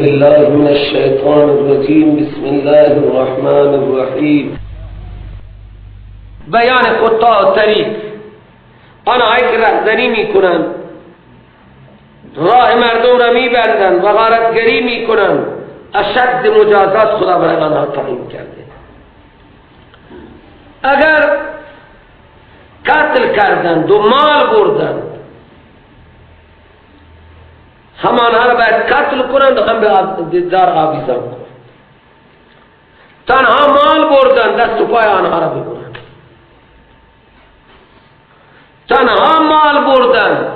بالله من الشیطان الرجیم. بسم الله الرحمن الرحیم. بیان قطاع طریق، آنهایی که رهزنی میکنند، راه مردم را میبندند و غارتگری میکنند، اشد مجازات خدا برای آنها تعیین کرده. اگر قتل کردند و مال بردند، هم آنها را باید قتل کنند و هم به دار آویزان کنند. تنها مال بردند، دست و پای آنها را ببرند. تنها مال بردند،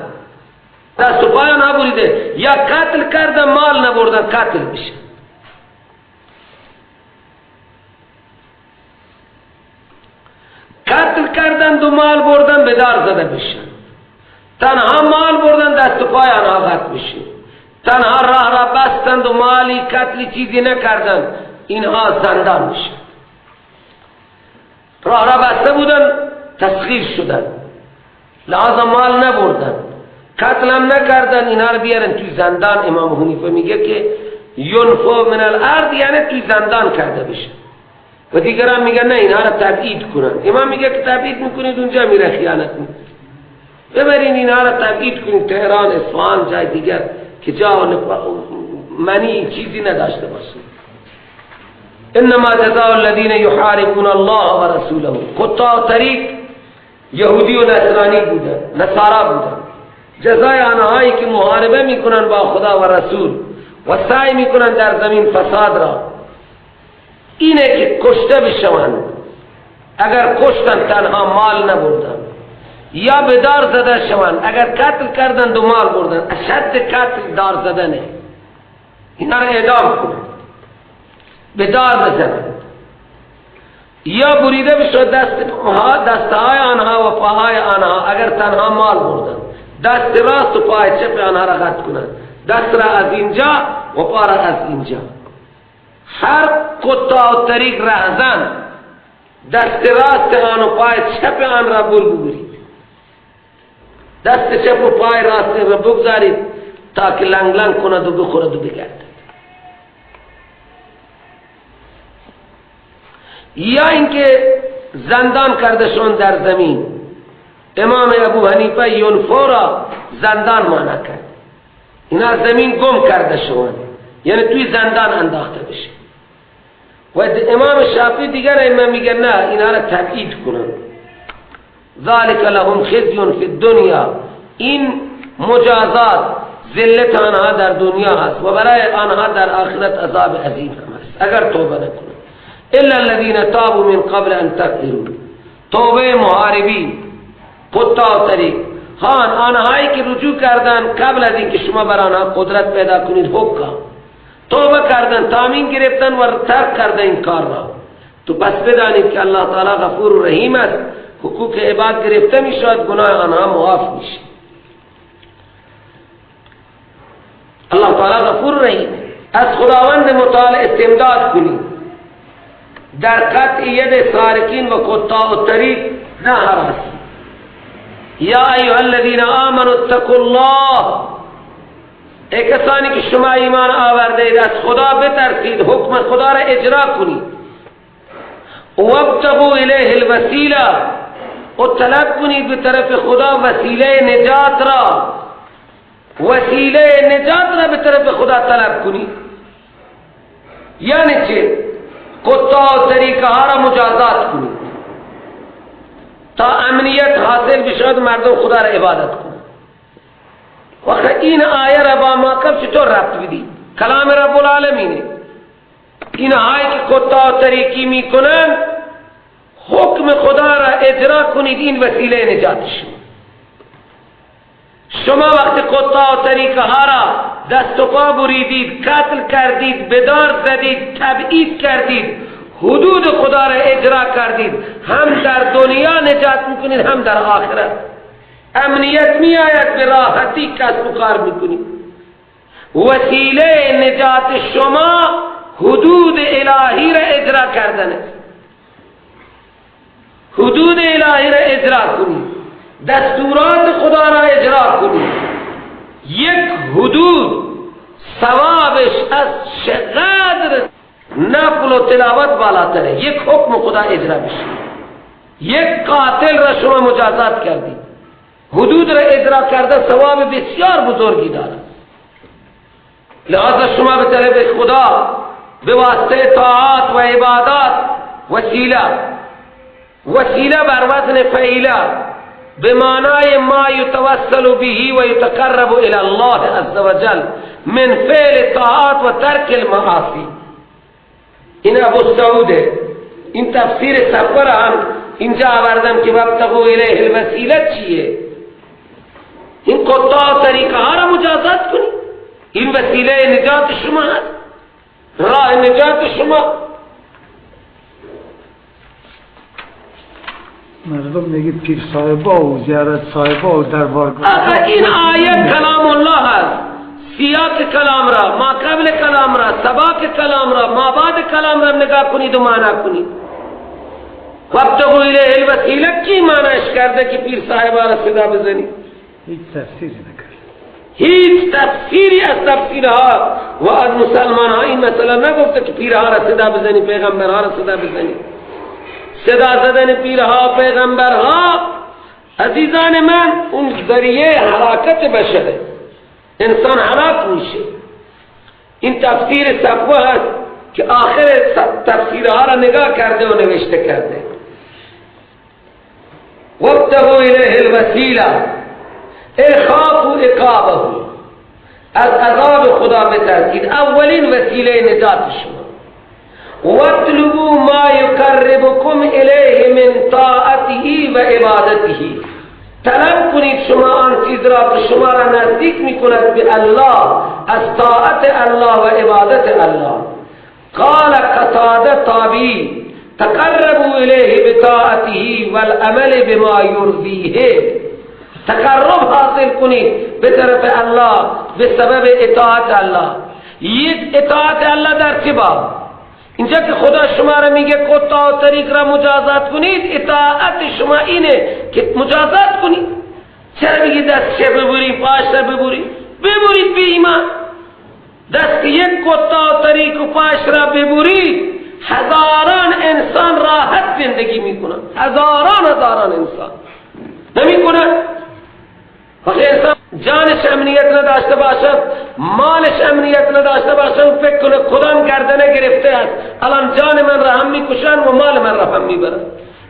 دست و پای آنها بریده، یا قتل کردن مال نبردن، قتل بشه. قتل کردن دو مال بردن، به دار زده بشن. تنها مال بردن، دست و پای آنها قطع بشه. تنها راه را بستند و مالی قتلی چیزی نکردند، اینها زندان بشن. راه را بسته بودن، تسخیر شدن، لحاظا مال نبردن، قتل هم نکردن، اینها را بیارن توی زندان. امام حنیفه میگه که ینفو من الارض، یعنی توی زندان کرده بشن. و دیگران میگن نه، اینها را تبعید کنن. امام میگه که تبعید میکنید اونجا میره خیانت میکنید، ببرین اینها را تبعید کنید تهران، اصفهان، جای دیگر که جا منی چیزی نداشته باشه. انما جزاء الذين يحاربون الله ورسوله. قطاع طریق یهودی و نصرانی بودن، نصارا بودن. جزای آنهایی که محاربه میکنن با خدا و رسول و سعی میکنن در زمین فساد را، اینه که کشته بشوند. اگر کشتن تنها مال نبردن، یا به دار زده شوند. اگر قتل کردن دو مال بردن، اشد قتل دار زدنه، اینا را اعدام کنند، به دار بزنند، یا بریده بشود دستهای آنها و پاهای آنها. اگر تنها مال بردن، دست راست و پای چپ آنها را قطع کنند، دست را از اینجا و پا را از اینجا. هر قطاع طریق رهزن، دست راست آن و پای چپ آن را ببرید، دست چپ و پای راست را بگذارید تا که لنگ لنگ کند و بخورد و بگردد. یا اینکه زندان کرده شون در زمین. امام ابو حنیفه ینفو را زندان مانا کرد، اینا زمین گم کرده شون، یعنی توی زندان انداخته بشه. و امام شافعی دیگر امام میگه نه، اینا را تبعید کنن. ذالک لهم خزی فی الدنیا. این مجازات ذلت آنها در دنیا هست و برای آنها در آخرت عذاب عظیم هم هست اگر توبه نکنند. الا الذين تابوا من قبل ان تقدروا. توبه محاربی، قطاع طریق، خان آنهایی که رجوع کردن قبل از اینکه شما بر آنها قدرت پیدا کنید، حکا توبه کردن، تامین گرفتن و ترک کردن این کار را، تو پس بدانید که الله تعالی غفور و رحیم است. حقوق عباد گرفته می شود، گناه آنها معاف میشه. الله تعالی غفور و رحیم. از خداوند متعال استمداد کنید در قطع ید سارقین و قطاع الطریق نه هراسی. یا ایها الذین آمنوا اتقوا الله. ای کسانی که شما ایمان آورده اید، از خدا بترسید، حکم خدا را اجرا کنید. وابتغوا الیه الوسیله، و طلب کنید به طرف خدا وسیله نجات را. وسیله نجات را به طرف خدا طلب کنید. یعنی چه؟ قطاع طریقه ها را مجازات کنید تا امنیت حاصل بشود، مردم خدا را عبادت کنند. وقت این آیه را با ما چطور ربط بدید؟ کلام رب العالمینه. این آیه که قطاع طریقی میکنن، حکم خدا را اجرا کنید، این وسیله نجات شما. شما وقت قطاع طریقه ها را دست و پا بریدید، قتل کردید، به دار زدید، تبعید کردید، حدود خدا را اجرا کردید، هم در دنیا نجات میکنید هم در آخرت. امنیت می آید، به راحتی کسب و کار میکنید. وسیله نجات شما حدود الهی را اجرا کردن است. حدود الهی را اجرا کنید، دستورات خدا را اجرا کنید. یک حدود ثوابش از چقدر نفل و تلاوت بالاتره. یک حکم خدا اجرا بشه، یک قاتل را شما مجازات کردید، حدود را اجرا کرده، ثواب بسیار بزرگی داره. لہذا شما به طرف خدا به واسطه طاعات و عبادات وسیله، وسیله بر وزن فعیله به معنای ما یتوسل به و یتقرب الی الله عز وجل من فعل طاعات و ترک المعاصی. این ابو سعوده، این تفسیر صفوه را هم اینجا آوردم که وابتغوا الیه الوسیله چیه. این قطاع طریقه ها را مجازات کنی، این وسیله نجات شما هست، راه نجات شما. مردم میگه پیر صاحبا و زیارت صاحبا و دربارگاه. آخه این آیه کلام الله هست، سیاق کلام را، ما قبل کلام را، سباق کلام را، ما بعد کلام را نگاه کنید و معنا کنید. وابتغوا الیه الوسیله کی معنیش کرده که پیر صاحبا را صدا بزنید؟ هیچ تفسیری نکرد، هیچ تفسیری از تفسیرها و از مسلمان ها این مسئله نگفته که پیرها را صدا بزنی، پیغمبرها را صدا بزنی. صدا زدن پیرها پیغمبرها عزیزان من اون ذریعه هلاکت بشره، انسان هلاک میشه. این تفسیر صفوه هست که آخر تفسیرها را نگاه کرده و نوشته کرده. وابتغوا الیه الوسیله اخافوا عقابه، از عذاب خدا بترسید، اولین وسیله نجات شما. واطلبوا ما یقربکم الیه من طاعته و عبادته، طلب کنید شما آن چیز را که شما را نزدیک میکند به الله، از طاعت الله و عبادت الله. قال قتاده تابعی تقربوا الیه بطاعته والعمل بما یرضیه، تقرب حاصل کنید به طرف الله به سبب اطاعت الله. یک اطاعت الله در چه باب؟ اینجا که خدا شما را میگه قطاع و طریق را مجازات کنید، اطاعت شما اینه که مجازات کنید. چرا میگی دست چه ببرید، پاش را ببرید؟ ببرید به ایمان. دست یک قطاع و طریق و پاش را ببرید، هزاران انسان راحت زندگی میکنن، هزاران هزاران انسان نمیکنن. وقتی انسان جانش امنیت نداشته باشد، مالش امنیت نداشته باشد، فکر کنه کدام گردنه گرفته است، الان جان من را هم میکشن و مال من را هم میبرن،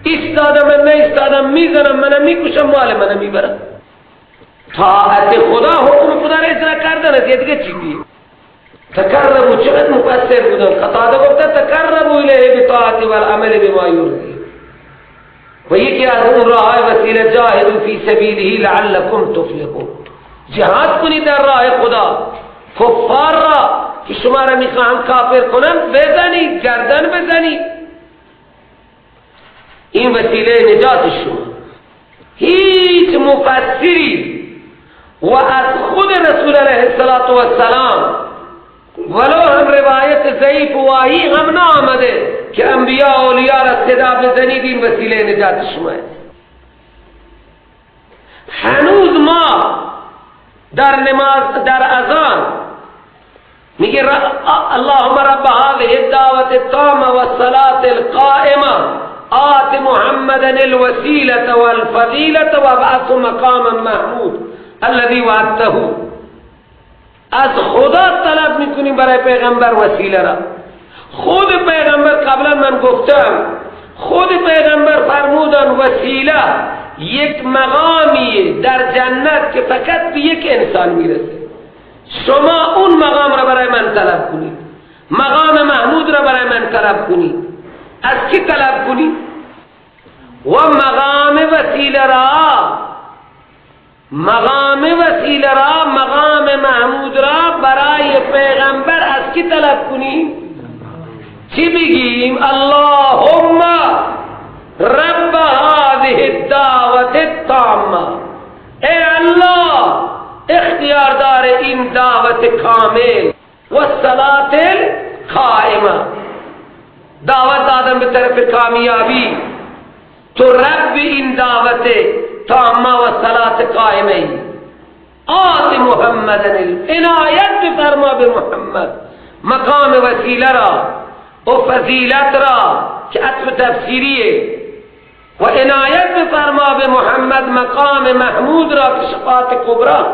ایستادم من نه ایستادم میزنم منم میکشم مال منم میبرن. طاعت خدا حکم خدا را اجرا کردن است، یه دیگه چیزی. تقربوا، چقدر مفسر بودن. قتاده گفته تقربوا الیه بطاعت والعمل بما یرضی، و یکی از اون راه وسیله جاهدوا فی سبیله لعلکم تفلحون، جهاد کنید در راه خدا، کفار را که شما را میخواهم کافر کنم بزنید، گردن بزنید. این وسیله نجات شما. هیچ مفسری و از خود رسول علیه السلام ولو هم روایت ضعیف و واهی هم نآمده که انبیاء و اولیاء را صدا بزنید این وسیله نجات شما است. هنوز ما در نماز در اذان میگه اللهم رب هذه الدعوة التامة والصلاة القائمة آت محمدا الوسیلة والفضیلة وابعثه مقاما محمود الذي وعدته. از خدا طلب میکنیم برای پیغمبر وسیله را. خود پیغمبر قبلا من گفتم، خود پیغمبر فرمودن وسیله یک مقامیه در جنت که فقط به یک انسان میرسه. شما اون مقام را برای من طلب کنید، مقام محمود را برای من طلب کنید. از کی طلب کنید؟ و مقام وسیله را، مقام وسیله را، مقام محمود را برای پیغمبر از کی طلب کنیم؟ چی بگیم؟ اللهم رب هذه الدعوة التامة، ای الله اختیاردار این دعوت کامل و الصلاة القائمة، دعوت دادن به طرف کامیابی، تو رب این دعوت تامه و صلاة قائمه ای. آت محمدن، عنایت بفرما به محمد مقام وسیله را و فضیلت را که عطف تفسیریه، و عنایت بفرما به محمد مقام محمود را که شفاعت کبرا،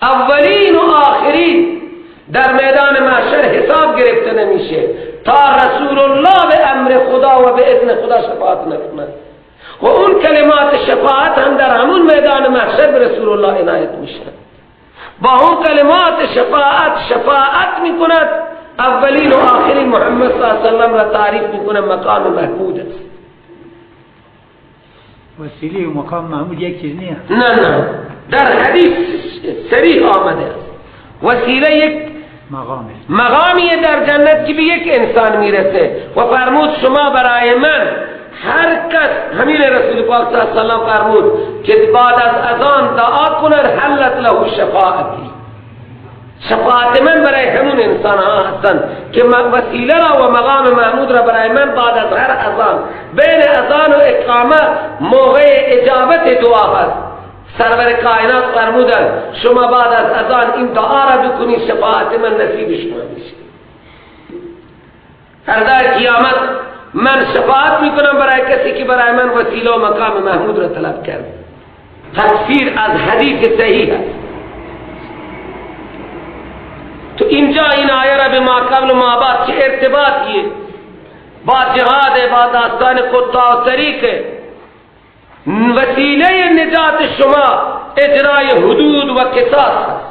اولین و آخرین در میدان محشر حساب گرفته نمیشه تا رسول الله به امر خدا و به اذن خدا شفاعت نکند، و اون کلمات شفاعت هم در همون میدان محشر به رسول الله عنایت میشه. با اون کلمات شفاعت شفاعت میکند، اولین و آخرین محمد صلی الله علیه و سلم را تعریف میکنه مقام محمود است. وسیله و مقام محمود یک چیز نیست. نه نه، در حدیث صریح آمده است وسیله یک مقامیه در جنت که به یک انسان میرسه، و فرمود شما برای من هر کس، همین رسول پاک صلی الله علیه و سلم فرمود که بعد از اذان دعا کند حلت له شفاعتی، شفاعت من برای همون انسان ها هستند که وسیله را و مقام محمود را برای من بعد از هر اذان، بین اذان و اقامه موقع اجابت دعا هست. سرور کائنات فرمودند شما بعد از اذان این دعا را بکنی شفاعت من نصیب شما میشه. فردا قیامت من شفاعت میکنم برای کسی که برای من وسیله و مقام محمود را طلب کرد. تفسیر از حدیث صحیح است. تو اینجا این آیه را به ما قبل و ما بعد چه ارتباطیه؟ با جهاد، با داستان قطاع و طریق. وسیله نجات شما اجرای حدود و قصاص است.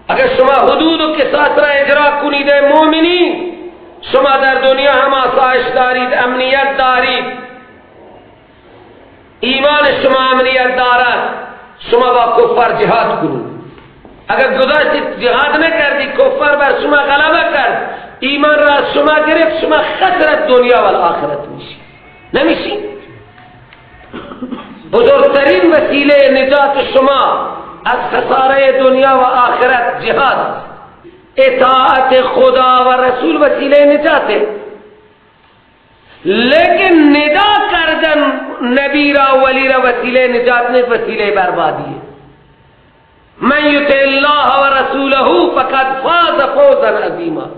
اگر شما حدود و قصاص را اجرا کنید مؤمنین، شما در دنیا هم آسایش دارید، امنیت دارید، ایمان شما امنیت دارد، شما با کفار جهاد کنید. اگر گذاشتید جهاد نکردی، کفار بر شما غلبه کرد، ایمان را از شما گرفت، شما خسرت دنیا و آخرت میشی. نمیشی؟ بزرگترین وسیله نجات شما از خساره دنیا و آخرت جهاد است. اطاعت خدا و رسول وسیله نجاته، لیکن ندا کردن نبی را ولی را وسیله نجات نیست، وسیله بربادیه. من یطع الله و رسوله فقد فاز فوزا عظیما.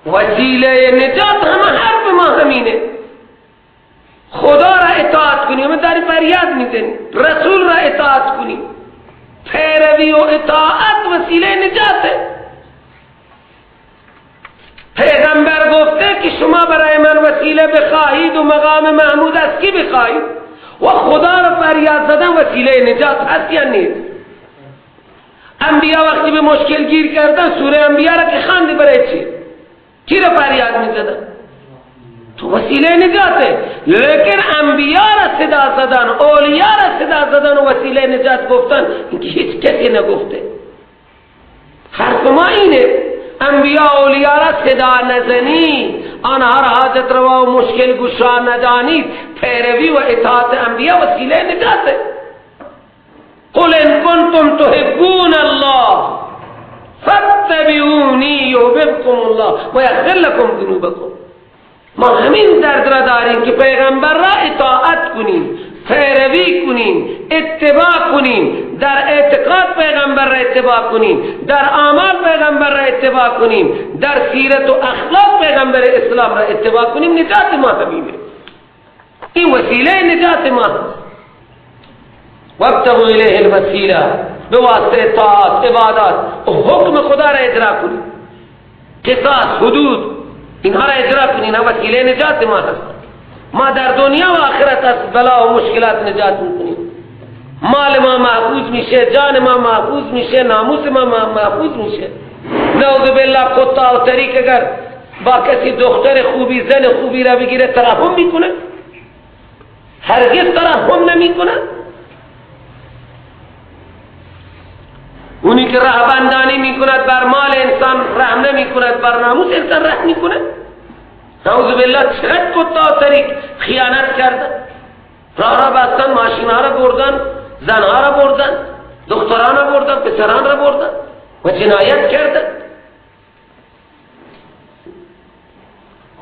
وسیله نجات همه حرف ما همینه، خدا را اطاعت کنیم، ما داری فریاد میزنیم، رسول را اطاعت کنیم. پیروی و اطاعت وسیله نجاته. پیغمبر گفته که شما برای من وسیله بخواهید و مقام محمود از کی بخواهید؟ و خدا را فریاد زدن وسیله نجات هست یا نیست؟ انبیا وقتی به مشکل گیر کردن، سوره انبیا را که خواندی برای چی؟ کی را فریاد میزدن؟ تو وسیله نجاته. لیکن انبیا را صدا زدن، اولیا را صدا زدن و وسیله نجات گفتن، اینکه هیچ کسی نگفته. حرف ما اینه انبیا اولیا را صدا نزنید، آنها را حاجت روا و مشکل گشا ندانید. پیروی و اطاعت انبیا وسیله نجاته. قل ان کنتم تحبون الله فاتبعونی یحببکم الله و یغفر لکم ذنوبکم. ما همین درد را داریم که پیغمبر را اطاعت کنیم، پیروی کنیم، اتباع کنیم، در اعتقاد پیغمبر را اتباع کنیم، در اعمال پیغمبر را اتباع کنیم، در سیرت و اخلاق پیغمبر اسلام را اتباع کنیم. نجات ما همینه، این وسیله نجات ما هست. وابتغوا الیه الوسیله، به واسطه طاعت، عبادات و حکم خدا را اجرا کنیم، قصاص، حدود، اینها را اجرا کنیم. اینها وسیله نجات ما هست. ما در دنیا و آخرت از بلا و مشکلات نجات میکنیم. مال ما محفوظ میشه، جان ما محفوظ میشه، ناموس ما محفوظ میشه. نعوذ بالله قطاع و طریق اگر با کسی دختر خوبی، زن خوبی را بگیره، ترحم میکنه؟ هرگز ترحم نمیکنه. اونی که رهبندانی میکند بر مال انسان رحم نمیکند، بر ناموس انسان رحم میکنه. نعوذ بالله چقدر قطاع طریق خیانت کردن، راه را بستن، ماشین ها را بردن، زنها را بردن، دختران را بردن، پسران را بردن و جنایت کردن.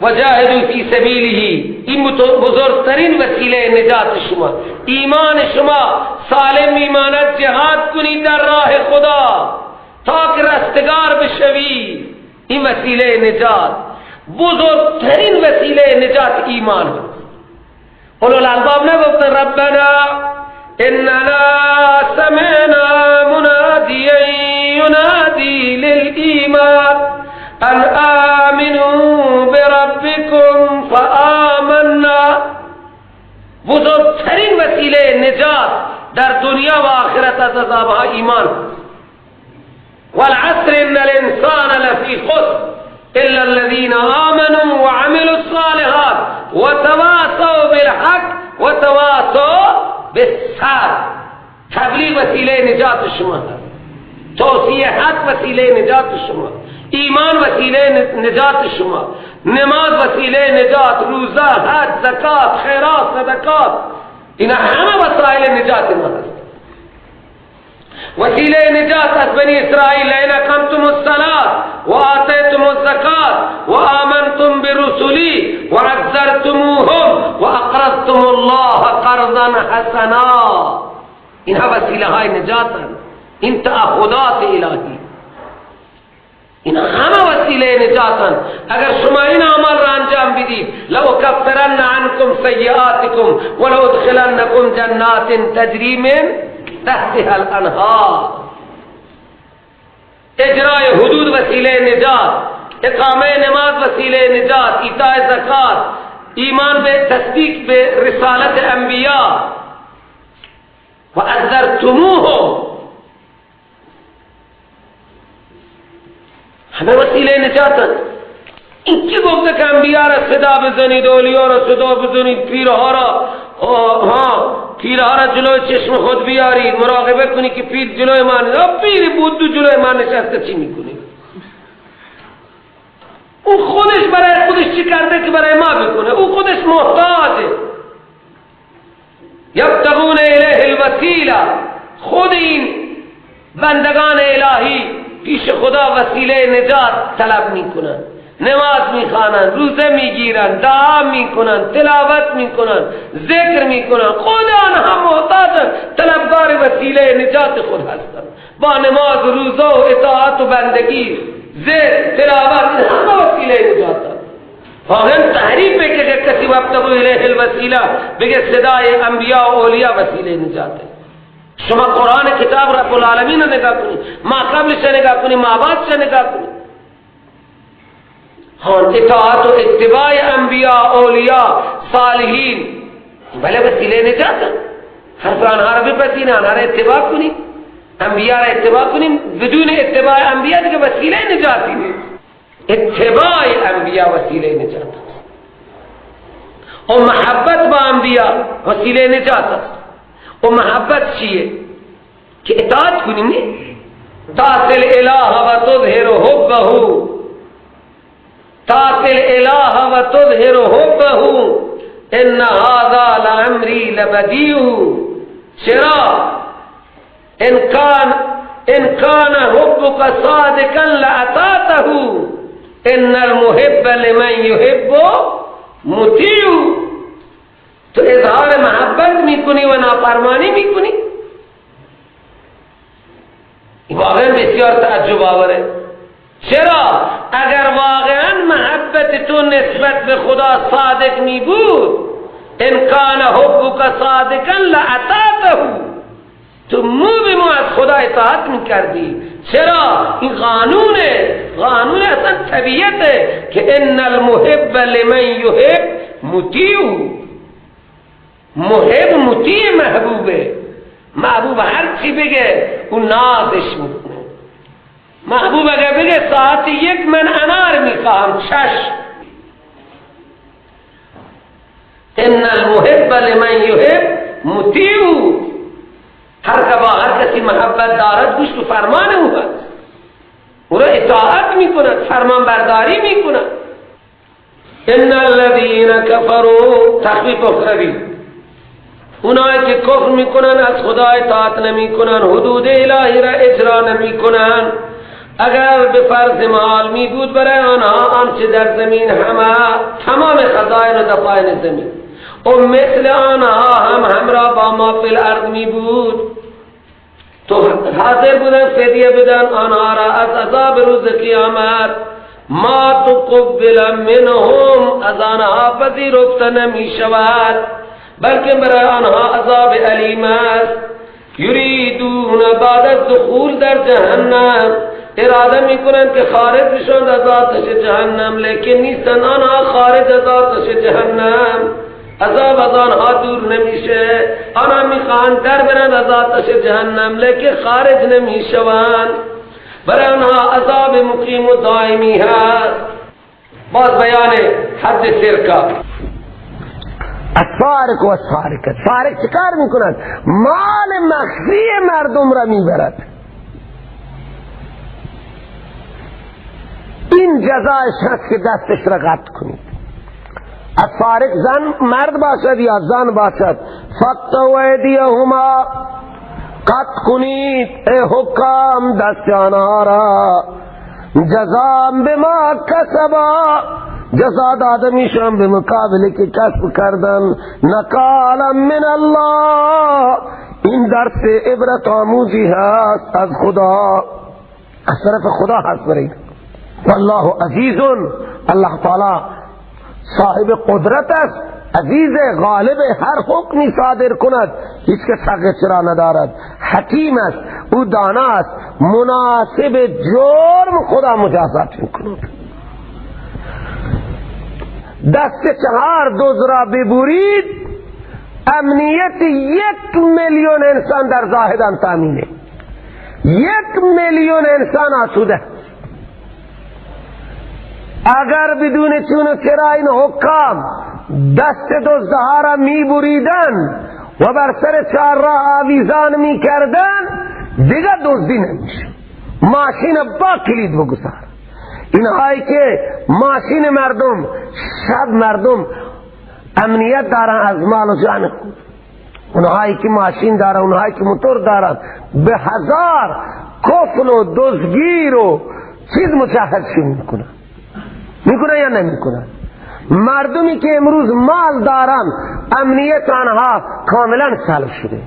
وجاهدوا فی سبیله، این بزرگترین وسیله نجات شما. ایمان شما سالم میماند جهاد کنید در راه خدا تا که رستگار بشوید. این وسیله نجات، بزرگترین وسیله نجات ایمان هست. اولو الالباب نگفتن ربنا اننا سمعنا منادیا ینادی للایمان ان آمنوا بربکم فآمنا. بزرگترین وسیله نجات در دنیا و آخرت از عذابها ایمان. والعصر ان الانسان لفی خسر الا الذين آمنوا وعملوا الصالحات وتواصوا بالحق وتواصوا بالصبر. تبلیغ وسیله نجات شما هست، توصیه حق وسیله نجات شما، ایمان وسیله نجات شما، نماز وسیله نجات، روزه، حج، زکات، خیرات، صدقات، اینا همه وسایل نجات ما هست. وسیله نجات از بنی اسرائیل لئن اقمتم الصلاة وآتیتم الزکاة وآمنتم برسلی وعزرتموهم وأقرضتم الله قرضا حسنا. اینها وسیله های نجات هستند، این تعهدات الهی، این همه وسیله نجاتن. اگر شما این عمل را انجام بدید لأکفرن عنکم سیئاتکم ولأدخلنکم جنات تجری من تحتها الانهار. اجرای حدود وسیله نجات، اقامه نماز وسیله نجات، ایتاء زکات، ایمان به تصدیق به رسالت انبیاء و عذرتموهم، همه وسیله نجاتن. این کی گفته که انبیا را صدا بزنید، اولیا را صدا بزنید، پیرها را، پیرها را جلوی چشم خود بیارید، مراقبه کنید که پیر جلوی من، پیر بود دو جلوی من نشسته چی میکنه؟ او خودش برای خودش چی کرده که برای ما بکنه؟ او خودش محتاجه. یبتغون الیه الوسیله، خود این بندگان الهی پیش خدا وسیله نجات طلب میکنن، نماز میخوانن، روزه میگیرن، دعا میکنن، تلاوت میکنن، ذکر میکنن. خود آنها محتاجن، طلبگار وسیله نجات خود هستن. با نماز، روزه و اطاعت و بندگی، ذکر، تلاوت، همه وسیله نجات هستن. واقعا تحریف که کسی وابتغوا الیه الوسیله بگه صدای انبیا و اولیا وسیله نجات ہے. شما قرآن کتاب رب العالمین رو نگاه کنید، ما قبلش نگاه کنید، ما بعدش نگاه کنید. اطاعت و اتباع انبیاء، اولیاء، صالحین بله وسیله نجات ہے. حرف آنها را بپذیرید، آنها را اتباع کنید، انبیاء را اتباع کنید. بدون اتباع انبیاء دیگه وسیله نجاتی نیست. اتباع انبیاء وسیله نجات است و محبت با انبیاء وسیله نجات است. و محبت چیه؟ که اطاعت کنیم. نه تعصی الاله و تظهر حبه، تعصی الاله و تظهر حبه ان هذا لعمری لبدیع. چرا؟ ان کان حبک صادقا لاطاعته ان المحب لمن يحب مطیع. تو اظهار محبت میکنی و نافرمانی میکنی. واقعا بسیار تعجب آوره. چرا؟ اگر واقعا محبت تو نسبت به خدا صادق می بود، ان کان حبک صادقا لاطاعته، تو مو به مو از خدا اطاعت میکردی. چرا؟ این قانونه، قانون اصلا طبیعته که ان المحب لمن یحب مطیع. محب مطیع محبوبه، محبوب هر چی بگه اون نازش میکنه. محبوب اگر بگه ساعت 1 من انار میخواهم، چشم. ان المحب لمن یحب مطیع. هر که با هر کسی محبت دارد گوش تو فرمان او هست، او را اطاعت میکند، فرمان برداری میکند. ان الذین کفروا، تخفیف اخروی، اونایی که کفر میکنن، از خدا اطاعت نمیکنن، حدود الهی را اجرا نمیکنن، اگر به فرض محال می بود برای آنها آنچه در زمین، همه تمام خزائن و دفاین زمین، و مثل آنها هم همراه با ما فی الارض می بود، تو حاضر بودن فدیه بدن آنها را از عذاب روز قیامت. ما تقبل منهم، از آنها پذیرفته نمی شود، بلکه برای آنها عذاب الیم است. یریدون بعد از دخول در جهنم، اراده میکنند که خارج بشوند از آتش جهنم، لیکن نیستند آنها خارج از آتش جهنم، عذاب از آنها دور نمیشه. آنها میخواهند در برند از آتش جهنم، لیکن خارج نمیشوند، برای آنها عذاب مقیم و دائمی هست. باز بیان حد سرقه. السارق و السارقه، سارق چکار میکند؟ مال مخفی مردم را میبرد. این جزایش هست که دستش را قطع کنید. السارق زن مرد باشد یا زن باشد، فقطعوا ایدیهما، قطع کنید ای حکام دست آنها را. جزاء بما کسبا، جزا داده میشم به مقابله که کسب کردن. نکالا من الله، این درس عبرت آموزی هست از خدا، از طرف خدا هست برای. والله عزیز، الله تعالی صاحب قدرت است، عزیز غالب، هر حکمی صادر کند هیچ کس حق چرا ندارد. حکیم است، او دانا است، مناسب جرم خدا مجازات میکند. دست 4 دوز را ببرید، امنیت 1 میلیون انسان در زاهدان تامینه. 1 میلیون انسان آسوده. اگر بدون چون و چرا این حکام دست دزدها را می بریدن و بر سر 4 راه آویزان می کردن، دیگه دزدی نمیشه. ماشین با کلید بگذار. اینهایی که ماشین مردم، شب مردم امنیت دارن از مال و جان خود، اونهایی که ماشین دارن، اونهایی که موتور دارن، به هزار کفل و دزدگیر و چیز مجهزشون میکنن. میکنن یا نمیکنن؟ مردمی که امروز مال دارن، امنیت آنها کاملا سلب شده.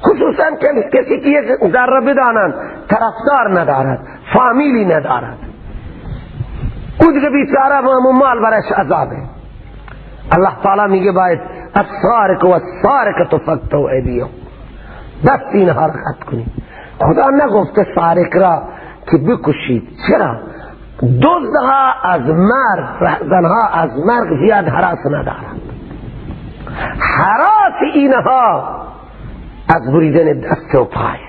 خصوصا کسی که یک ذره بدانن طرفدار ندارد، فامیلی ندارد، او دیگه بیچاره و مال برش عذابه. الله تعالی میگه باید السارق و السارقة فاقطعوا ایدیهم، دست اینها را قطع کنید. خدا نگفته سارق را که بکشید. چرا؟ دزدها از مرگ، رهزنها از مرگ زیاد هراس ندارند. هراس اینها از بریدن دست و پای.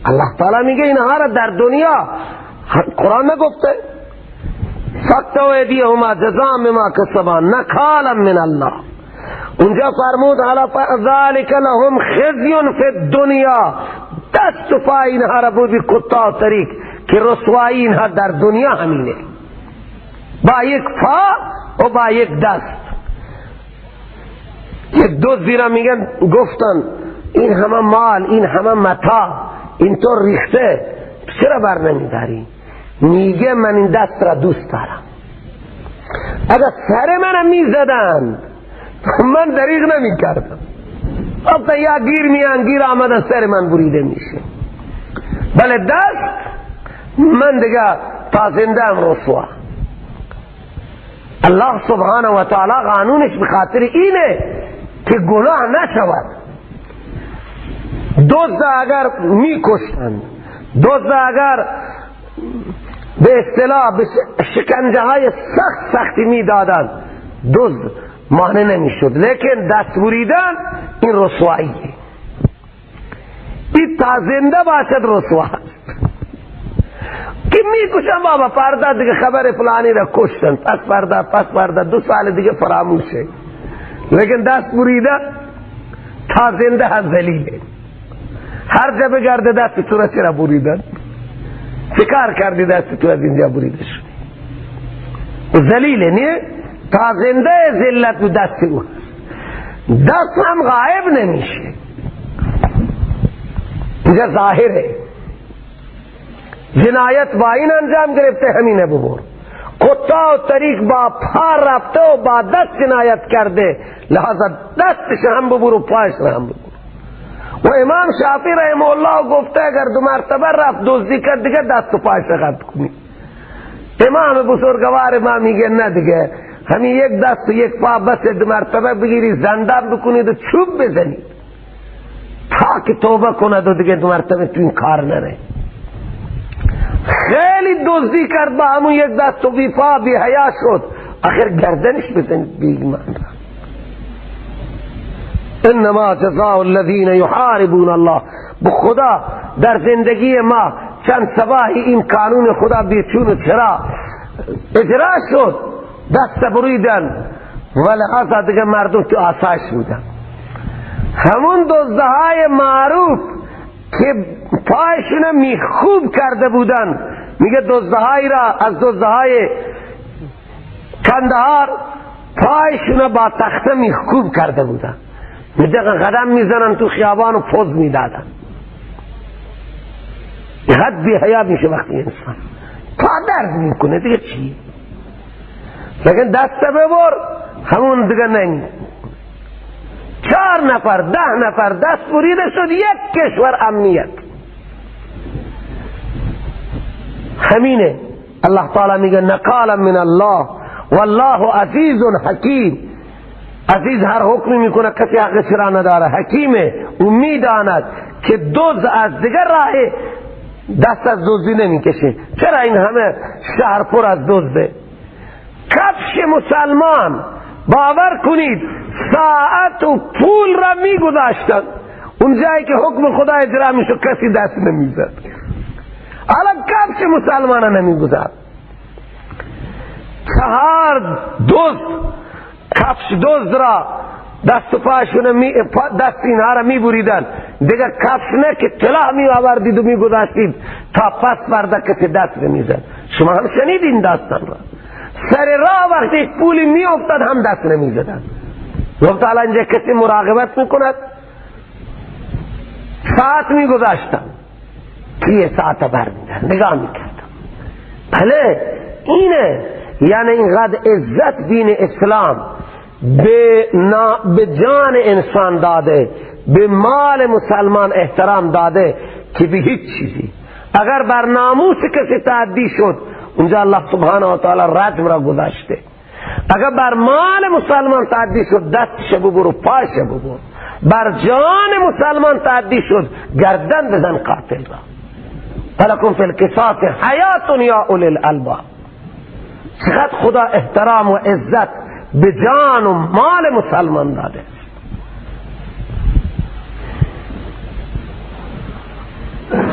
الله تعالی میگه اینها را در دنیا، قرآن نگفته فاقطعوا ایدیهما جزاء بما کسبا نکالا من الله. اونجا فرمود حالا ذلک لهم خزی فی الدنیا، دست و پای اینها را بودی قطاع طریق که رسوایی اینها در دنیا همینه، با یک پا و با یک دست. یک دزدی را میگن، گفتن این همه مال، این همه متاع اینطور ریخته، چرا بر نمیداری؟ میگه من این دست را دوست دارم، اگر سر منم میزدن من دریغ نمیکردم. حتی یا گیر میان، گیر آمدن سر من بریده میشه، بله دست من دیگه تا زنده ام رسوا. الله سبحانه و تعالی قانونش به خاطر اینه که گناه نشود. دزد اگر میکشتند، دزد اگر به اصطلاح به شکنجه های سخت سختی میدادند، دزد مانع نمیشد. لیکن دست بریدن این رسواییه، این تا زنده باشد رسوا که میکشن بابا فردا دیگه خبر فلانی را کشتن، پس فردا، پس فردا، 2 سال دیگه فراموشه. لیکن دست بریده تا زنده هم ذلیله، هر جا بگرده دست تو را چرا بریدن، چیکار کردی دست تو از اینجا بریده شدی، ذلیله نیه، تا زنده ذلت و دست او، دست هم غایب نمیشه، اینجا ظاهره. جنایت با این انجام گرفته همینه ببر، قطاع طریق با پا رفته و با دست جنایت کرده، لحاظا دستش هم ببر و پایش هم ببر. و امام شافعی رحمه الله گفته اگر دو مرتبه رفت دزدی کرد دیگه دست و پایش قطع کنی. امام بزرگوار ما میگه نه دیگه، همین یک دست و یک پا بس، دو مرتبه بگیری زندان بکنید و چوب بزنید تا که توبه کند و دیگه دو مرتبه تو این کار نره. خیلی دزدی کرد با همون یک دست و بی پا بی حیا شد، آخر گردنش بزنید بی ایمان. انما جزاء الذین یحاربون الله. بخدا در زندگی ما چند صباحی این قانون خدا بیچون و چرا اجرا شد، دست بریدن و لحاظا دیگه مردم تو آسایش بودن. همون دزدهای معروف که پایشون میخوب کرده بودن، میگه دزدهایی را از دزدهای کندهار پایشون با تخته میخوب کرده بودن، میگه قدم میزنن تو خیابان و پوز میدادن. حد بی حیا میشه وقتی انسان پا درد میکنه دیگه چی، لیکن دست ببر همون دیگه نمی. 4 نفر 10 نفر دست بریده شد، یک کشور امنیت. همینه الله تعالی میگه نقالا من الله والله عزیز حکیم. عزیز هر حکمی میکنه کسی حق چرا نداره، حکیمه، او میداند که دزد از دیگر راه دست از دزدی نمیکشه. چرا این همه شهر پر از دزده؟ کفش مسلمان باور کنید ساعت و پول را میگذاشتن، اون جایی که حکم خدا اجرا میشد کسی دست نمیزد. حالا کفش مسلمان نمیگذارد. 4 دزد کفش دزد را دست و پاشون دست اینها را میبریدن، دیگه کفش نه که طلا می آوردید و میگذاشتید تا پس فردا کسی دست نمیزد. شما هم شنیدین داستان را. سر راه وقتی پولی می افتاد هم دست نمیزدن. گفت حالا اینجا کسی مراقبت میکند؟ ساعت میگذاشتن، کیه ساعت برمیدن نگاه میکردن. بله اینه، یعنی اینقدر عزت دین اسلام به جان انسان داده، به مال مسلمان احترام داده که به هیچ چیزی. اگر بر ناموس کسی تعدی شد اونجا الله سبحانه و تعالی رجم را گذاشته. اگر بر مال مسلمان تعدی شد دستش ببر و پاش ببر. بر جان مسلمان تعدی شد گردن بزن قاتل را. فلکم فی القصاص حیات یا اولی الالباب. چقدر خدا احترام و عزت به جان و مال مسلمان داده.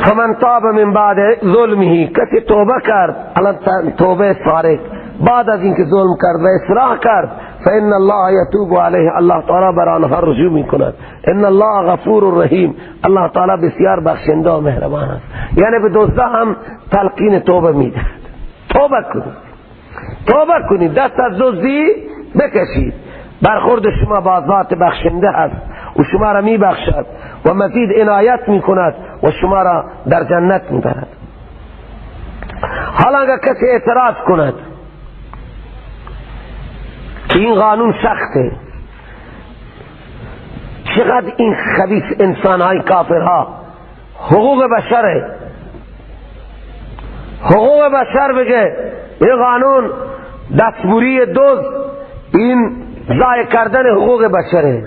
فمن تاب من بعد ظلمه، کسی توبه کرد، الان توبه سارق بعد از اینکه ظلم کرد و اصلاح کرد، فان الله یتوب علیه، الله تعالی بر آنها رجوع میکند. ان الله غفور رحیم، الله تعالی بسیار بخشنده و مهربان است. یعنی به دزده هم تلقین توبه میدهد. توبه کنید، توبه کنید، دست از دزدی بکشید. برخورد شما با ذات بخشنده است و شما را میبخشد و مزید عنایت میکند و شما را در جنت میبرد. حالا اگر کسی اعتراض کند که این قانون سخته، چقدر این خبیث انسانهای کافرها حقوق بشره، حقوق بشر بگه این قانون دستبوری دزد، این ضایع کردن حقوق بشره.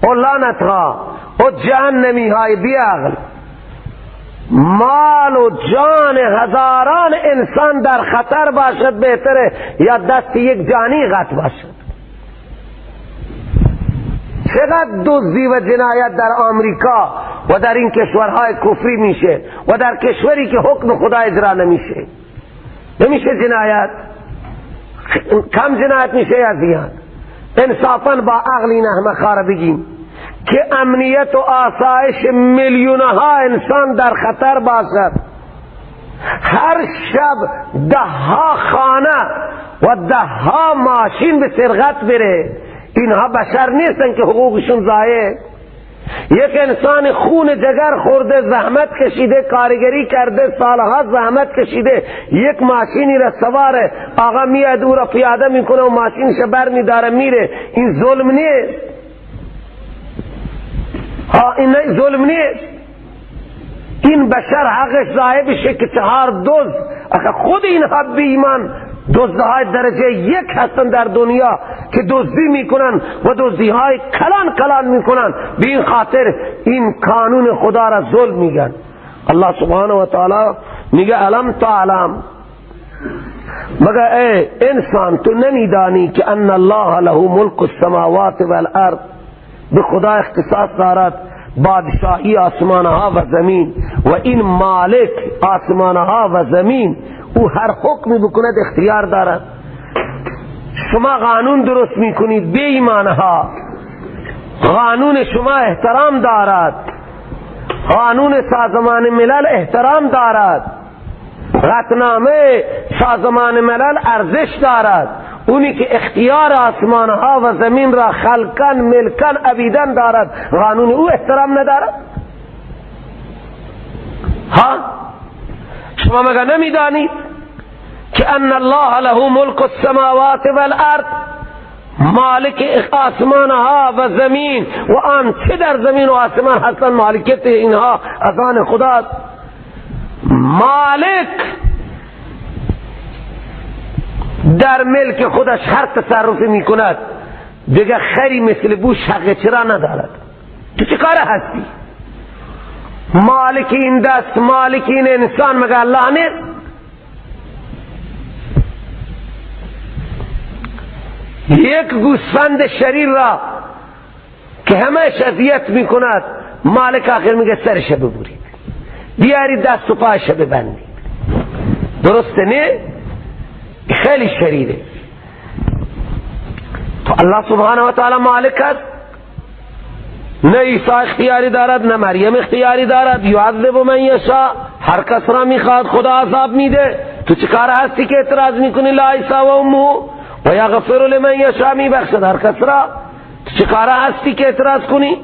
او لعنت ها، او جهنمی های بیعقل، مال و جان هزاران انسان در خطر باشد بهتره یا دست یک جانی قطع باشد. چقدر دزدی و جنایت در آمریکا و در این کشورهای کفری میشه و در کشوری که حکم خدا اجرا نمیشه. نمیشه جنایت، کم جنایت میشه یا زیاد؟ انصافا با عقل این احمق‌ها را بگیم که امنیت و آسایش میلیونها انسان در خطر باشد، هر شب 10 ها خانه و 10 ها ماشین به سرقت بره، اینها بشر نیستن که حقوقشون ضایع. یک انسان خون جگر خورده، زحمت کشیده، کارگری کرده، سالها زحمت کشیده، یک ماشینی را سواره، آقا میاد او را پیاده میکنه و ماشینش بر میداره میره. این ظلم نیست؟ ها، این ظلم نیست؟ این بشر حقش ضایع بشه که 4 دزد، آخه خود اینها بی ایمان دزدهای درجه 1 هستن در دنیا که دزدی میکنن و دزدیهای کلان کلان میکنن، به این خاطر این قانون خدا را ظلم میگن. الله سبحانه و تعالی میگه الم تعلم، مگر ای انسان تو نمیدانی که ان الله له ملک السماوات والارض، به خدا اختصاص دارد بادشاهی آسمانها و زمین، و این مالک آسمانها و زمین او هر حکمی بکند اختیار دارد. شما قانون درست میکنید بی ایمانها، قانون شما احترام دارد، قانون سازمان ملل احترام دارد، قطعنامه سازمان ملل ارزش دارد. اونی که اختیار آسمانها و زمین را خلقن ملکن عبیدن دارد، قانون او احترام ندارد؟ ها، شما مگه نمیدانید که ان الله له ملک السماوات والارض، مالک آسمانها و زمین و آن چه در زمین و آسمان هستن مالکیت اینها از آن خداست. مالک در ملک خودش هر تصرفی میکند، دیگه خری مثل بوش حق چرا ندارد؟ تو چه کاره هستی؟ مالک این دست، مالک این انسان مگه الله نیست؟ یک گوسفند شریر را که همش اذیت میکند، مالک آخر میگه سرش ببرید، بیارید دست و پاش ببندید. درسته نه؟ خیلی شریره. تو الله سبحانه و تعالی مالک است، نه عیسی اختیاری دارد نه مریم اختیاری دارد. یعذب من یشاء، هر کس را میخواد خدا عذاب میده. تو چه کار هستی که اعتراض میکنی؟ لا عیسی و امه و یغفر لمن یشاء، میبخشد هر کس را. تو چه کار هستی که اعتراض کنی؟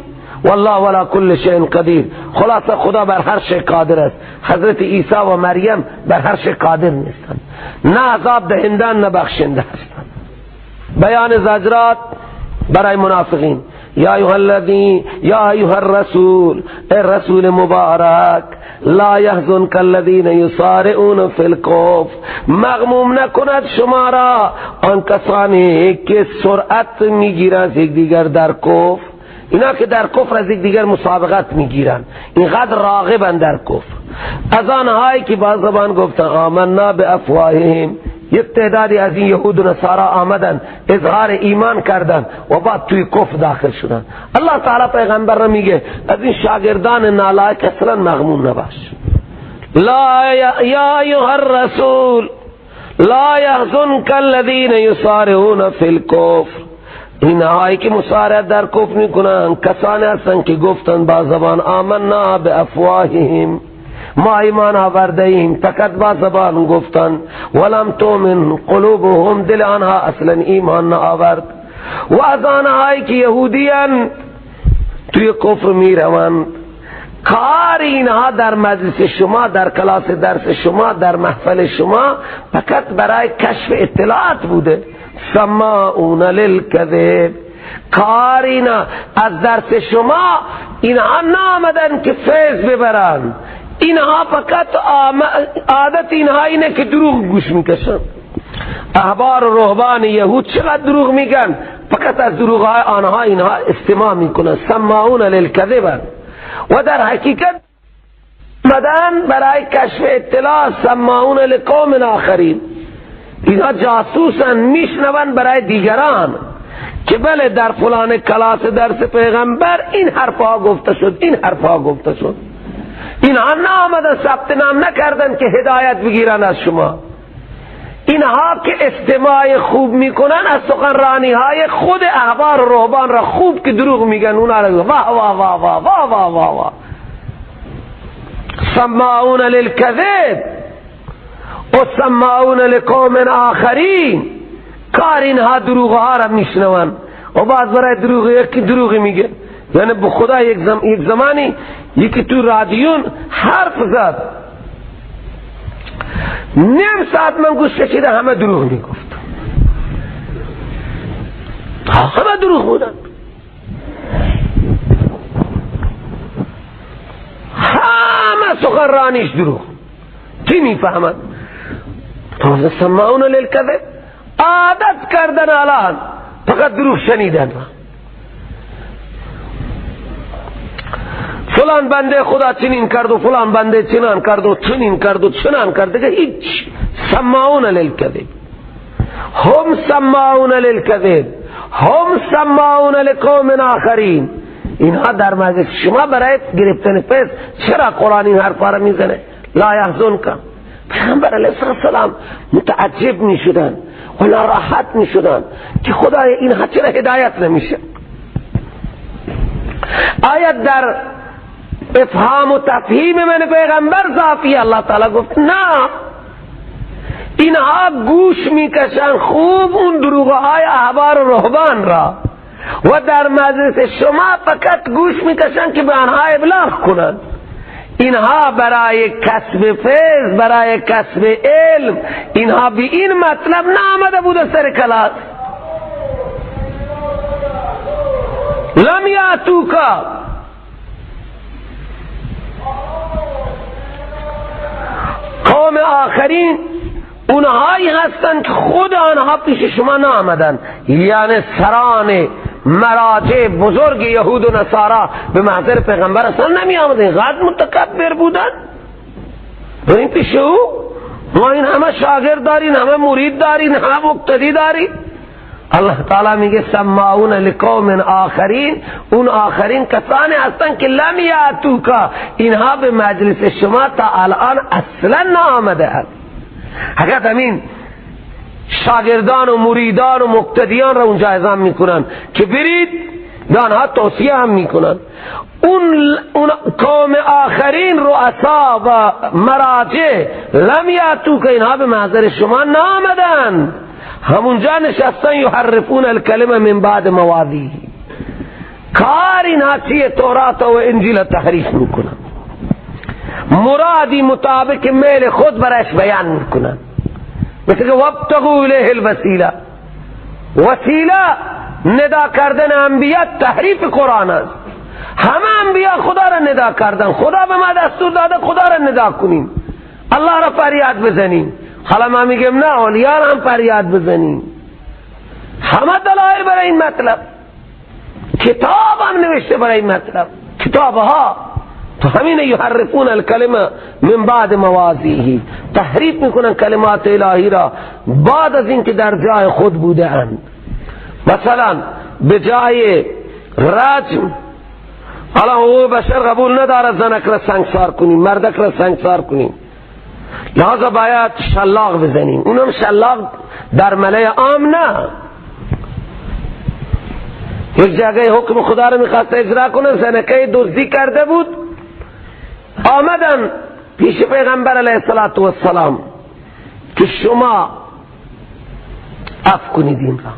والله ولا کل شیء قدیر. خلاصه خدا بر هر شی قادر است. حضرت عیسی و مریم بر هر شی قادر نیستند، نه عذاب دهندن نه بخشنده هستند. بیان زجرات برای منافقین. یا ایها الذین، یا ایها الرسول، ای رسول مبارک، لا یحزنک الذین یسارعون فی الکفر، مغموم نکند شما را آن کسانی که سرعت میگیرند از یکدیگر در کفر. اینا که در کفر از یکدیگر مسابقت میگیرن، اینقدر راغبن در کفر. از آنهایی که با زبان گفتن آمنا بافواههم، یک تعدادی از این یهود و نصارا آمدن اظهار ایمان کردن و بعد توی کفر داخل شدن. الله تعالی پیغمبر را میگه از این شاگردان نالایق اصلا مغموم نباش. لا یا ایها الرسول لا یحزنک الذین یسارعون فی الکفر، اینهایی که مسارعت در کفر میکنن کسانی هستند که گفتن با زبان آمنا بافواههم، ما ایمان آورده ایم، فقط با زبان گفتن، ولم تؤمن قلوبهم، دل آنها اصلا ایمان نآورد. و از آنهایی که یهودیان توی کفر میروند، کار اینها در مجلس شما، در کلاس درس شما، در محفل شما فقط برای کشف اطلاعات بوده. سماعون للکذب، کار اینا از درس شما، اینها نامدن که فیض ببرن، اینها فقط عادت اینها اینه که دروغ گوش میکشن. احبار و رهبان یهود چقدر دروغ میگن، فقط از دروغ های آنها اینها استماع میکنن. سماعون للکذب، و در حقیقت مدن برای کشف اطلاع. سماعون لقوم آخرین، اینها جاسوسن، میشنون برای دیگران که بله در فلان کلاس درس پیغمبر این حرفها گفته شد، این حرفها گفته شد. اینها نامدن ثبت نام نکردن که هدایت بگیرن از شما. اینها که استماع خوب میکنن از سخنرانی های خود احبار و رهبان را خوب که دروغ میگن، اونا را واه واه واه واه واه واه واه واه. سماعون للکذب و سماعون لقوم آخرین، کار اینها دروغ ها را میشنون و بعض برای دروغ یکی دروغ میگه، یعنی به خدا یک زمانی یکی تو رادیون حرف زد، نیم ساعت من گوش کشیده، همه دروغ میگفت، همه دروغ بودن، همه سخنرانیش دروغ. کی میفهمد؟ سماعون للکذب، عادت کردن الان فقط دروغ شنیدن. فلان بنده خدا چنین کرد و فلان بنده چنان کرد و چنین کرد و چنان کرد، دیگه هیچ. سماعون للکذب، هم سماعون للکذب، هم سماعون لقوم آخرین. اینها در مجلس شما برای گرفتن فیض چرا قرآن این حرفا را میزنه؟ لا یحزنک. پیغمبر علیه السلام متعجب میشدن و ناراحت میشدن که خدای اینها چرا هدایت نمیشه. آیا در افهام و تفهیم من پیغمبر ضعفی؟ الله تعالی گفت نه، اینها گوش میکشن خوب اون دروغهای احبار و رهبان را، و در مجلس شما فقط گوش میکشن که به آنها ابلاغ کنند. اینها برای کسب فیض، برای کسب علم، اینها به این مطلب نامده بوده سر کلاس. لم یاتوکا، قوم آخرین اونهایی هستند که خود آنها پیش شما نامدن، یعنی سران مراجع بزرگ یهود و نصارا به محضر پیغمبر اصلا نمی آمدن، اینقدر متکبر بودن. این پیش او ما این همه شاگرد دارین، همه مرید دارین، همه مقتدی دارین. الله تعالی میگه سماعون لقوم آخرین، اون آخرین کسانی هستند که لم یاتوکا، اینها به مجلس شما تا الان اصلا نآمده اند. حقیقت همین شاگردان و مریدان و مقتدیان را اونجا اعزام میکنن که برید، به آنها توصیه هم میکنن. اون قوم آخرین رؤسا و مراجع لم یاتو که اینها به محضر شما نآمدن، همونجا نشستن. یحرفون الکلمه من بعد مواضعه، کار اینها چیه؟ تورات و انجیل تحریف میکنن، مرادی مطابق میل خود برایش بیان میکنن. مثل که وابتغوا الیه الوسیله، وسیله ندا کردن انبیاء تحریف قرآن است. همه انبیاء خدا را ندا کردن، خدا به ما دستور داده خدا را ندا کنیم، الله را فریاد بزنیم. حالا ما میگیم نه، اولیاء را هم فریاد بزنیم. همه دلایل برای این مطلب، کتاب هم نوشته برای این مطلب، کتابها. تو همین یحرفون الکلمه من بعد مواضعه، تحریف میکنن کلمات الهی را بعد از اینکه در جای خود بوده اند. مثلا به جای رجم، حالا حقوق بشر قبول نداره زنک را سنگسار کنیم، مردک را سنگسار کنیم، لحاظا باید شلاق بزنیم. اونم شلاق در ملأ عام نه، یک جگه حکم خدا را میخواست اجرا کنه، زنکه دزدی کرده بود، آمدن پیش پیغمبر علیه السلام که شما عفو کنید این را.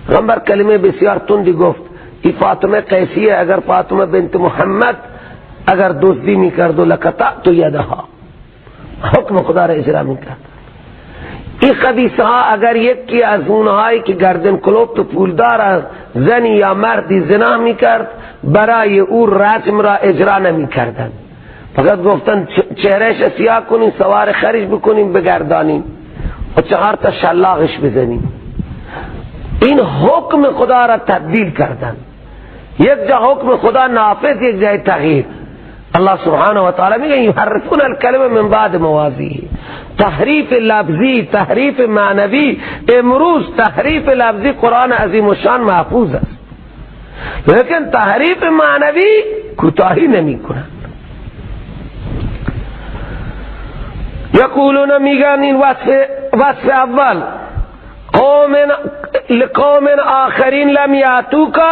پیغمبر کلمه بسیار تندی گفت، ای فاطمه قیسیه، اگر فاطمه بنت محمد اگر دزدی میکرد و لقطعت یدها، حکم خدا را اجرا میکرد. این خبیث ها اگر یکی از اونهایی که گردن کلفت و پولدار است زنی یا مردی زنا میکرد، برای او رجم را اجرا نمیکردند، فقط گفتن چهرهش سیاه کنیم، سوار خرج بکنیم، بگردانیم و 4 تا شلاقش بزنیم. این حکم خدا را تبدیل کردن، یک جا حکم خدا نافذ، یک جای تغییر. الله سبحانه و تعالی میگه یحرفون الکلمه من بعد مواضعه، تحریف لفظی، تحریف معنوی. امروز تحریف لفظی قرآن عظیم الشان محفوظ است، لیکن تحریف معنوی کوتاهی نمی کنند. یقولون، میگن این وصف اول، قوم لقوم آخرین لم یاتوکا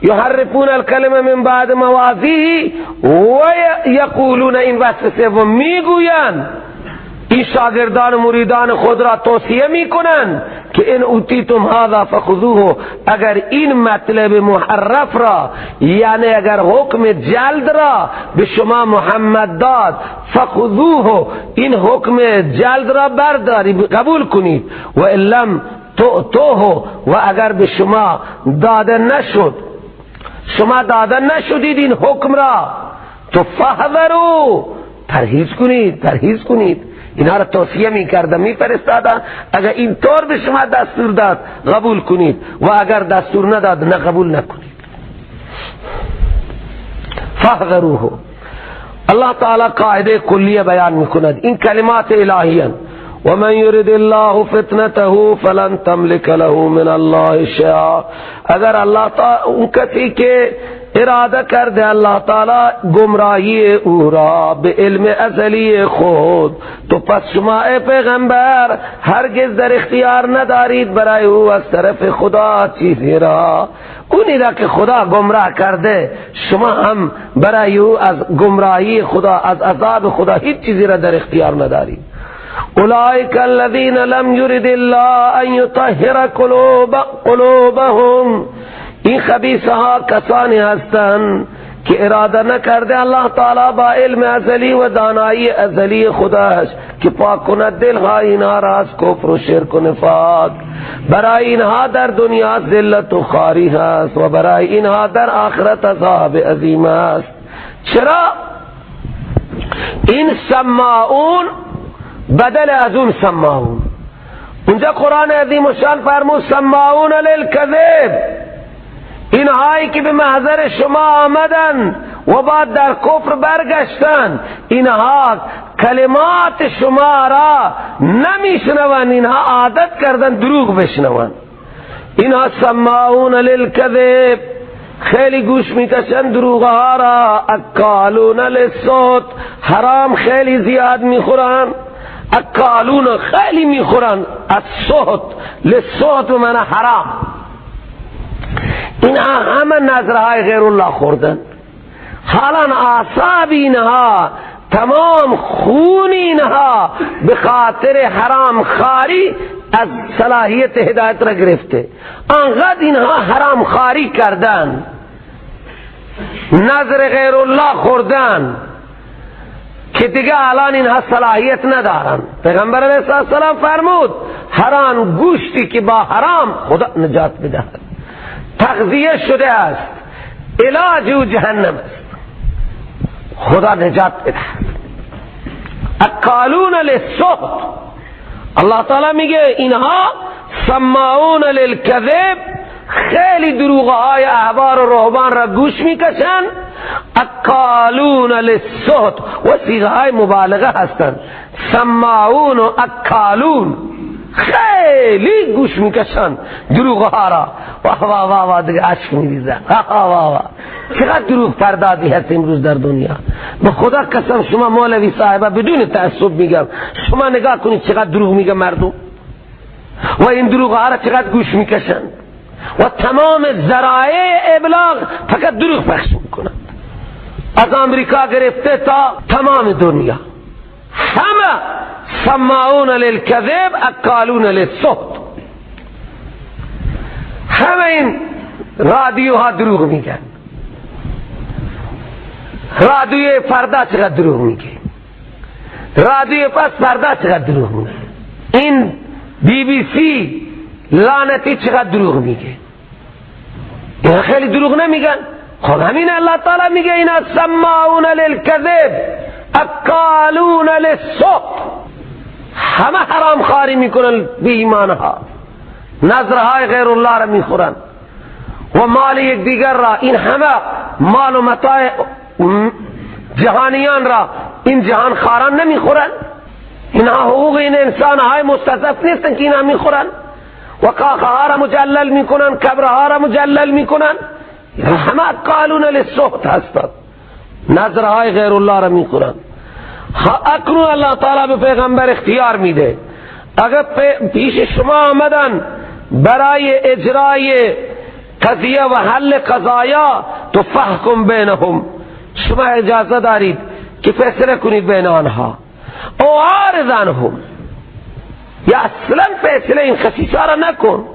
یحرفون الکلمه من بعد مواضعه و یقولون، این وصف سوم میگویند این شاگردان و مریدان خود را توصیه میکنند که ان اوتیتم هذا فخذوه، اگر این مطلب محرف را، یعنی اگر حکم جلد را به شما محمد داد، فخذوه، این حکم جلد را بردارید، قبول کنید، و ان لم تؤتوه، و اگر به شما داده نشد، شما داده نشدید این حکم را، تو فحذروا، پرهیز کنید، پرهیز کنید. اینها را توصیه میکردم، میفرستادن، اگر این طور به شما دستور داد قبول کنید، و اگر دستور نداد نه قبول نکنید. فاحذروه. الله تعالی قاعده کلیه بیان میکند، این کلمات الهیه. ومن يرد الله فتنته فلن تملك له من الله شيئا. اگر الله تعالی اون کسی که اراده کرده الله تعالی گمراهی او را به علم ازلی خود، تو پس شما ای پیغمبر هرگز در اختیار ندارید برای او از طرف خدا چیزی را. اونی را که خدا گمراه کرده، شما هم برای او از گمراهی خدا، از عذاب خدا هیچ چیزی را در اختیار ندارید. اولئک الذین لم یرد الله ان یطهر قلوبهم. این خبیث ها کسانی هستند که اراده نکرده الله تعالی با علم ازلی و دانایی ازلی خداش که پاک کند دلها اینها را از کفر و شرک و نفاق. برای اینها در دنیا ذلت و خواری هست و برای اینها در آخرت عذاب عظیم است. چرا؟ این سماعون بدل از اون سماعون. اونجا قرآن عظیم الشان فرمود سماعون للکذب، اینهایی که به محضر شما آمدن و بعد در کفر برگشتن، اینها کلمات شما را نمیشنوند، اینها عادت کردن دروغ بشنوند. اینها سماعون للکذب، خیلی گوش میکشن دروغ ها را. اکالون للصوت، حرام خیلی زیاد میخورن. اکالون خیلی میخورن، الصوت، للصوت به معنی حرام. اینها همه نظرهای غیر الله خوردن، حالا اعصاب اینها، تمام خون اینها به خاطر حرام خاری از صلاحیت هدایت را گرفته. انقدر اینها حرام خاری کردن، نظر غیر الله خوردن که دیگه الان اینها صلاحیت ندارن. پیغمبر علیه السلام فرمود حرام گوشتی که با حرام خدا نجات بدهد تغذیه شده است، علاج او جهنم است، خدا نجات بدهد. اکالون للسحت، الله تعالی میگه اینها سماعون للکذب، خیلی دروغهای احبار و رهبان را گوش میکشن. اکالون للسحت و صیغه های مبالغه هستند، سماعون و اکالون، خیلی گوش میکشن دروغ ها را. واه واه واه واه، دیگه اشک میریزن. واه واه واه، چقدر دروغ پردازی هست امروز در دنیا. به خدا قسم شما مولوی صاحبه بدون تعصب میگم، شما نگاه کنید چقدر دروغ میگه مردم و این دروغ ها را چقدر گوش میکشن و تمام ذرایع ابلاغ فقط دروغ پخش میکنند، از امریکا گرفته تا تمام دنیا. همه سماعون للکذب اکالون للسحت، همه این رادیوها دروغ میگن. رادیوی فردا چقدر دروغ میگه، رادیوی پس فردا چقدر دروغ میگه، این BBC لعنتی چقدر دروغ میگه. اینا خیلی دروغ نمیگن. خب همین الله تعالی میگه اینا سماعون للکذب اکالون للسحت، همه حرام خاری میکنن بی ایمانها، نظرهای غیر الله را میخورن و مال یکدیگر را. این همه مال و متاع جهانیان را این جهان خاران نمیخورن. اینها حقوق این انسان های مستضعف نیستن که اینها میخورن و کاخها را مجلل میکنن، کبرها را مجلل میکنن. همه قالون للسحت هستند، نظرهای غیر الله را میخورن. اکنون الله تعالی به پیغمبر اختیار میده، اگر پیش شما آمدن برای اجرای قضیه و حل قضایا، تو فحکم بینهم، شما اجازه دارید که فیصله کنید بین آنها. او عارض عنهم، یا اصلا فیصله این خسیسا را نکن.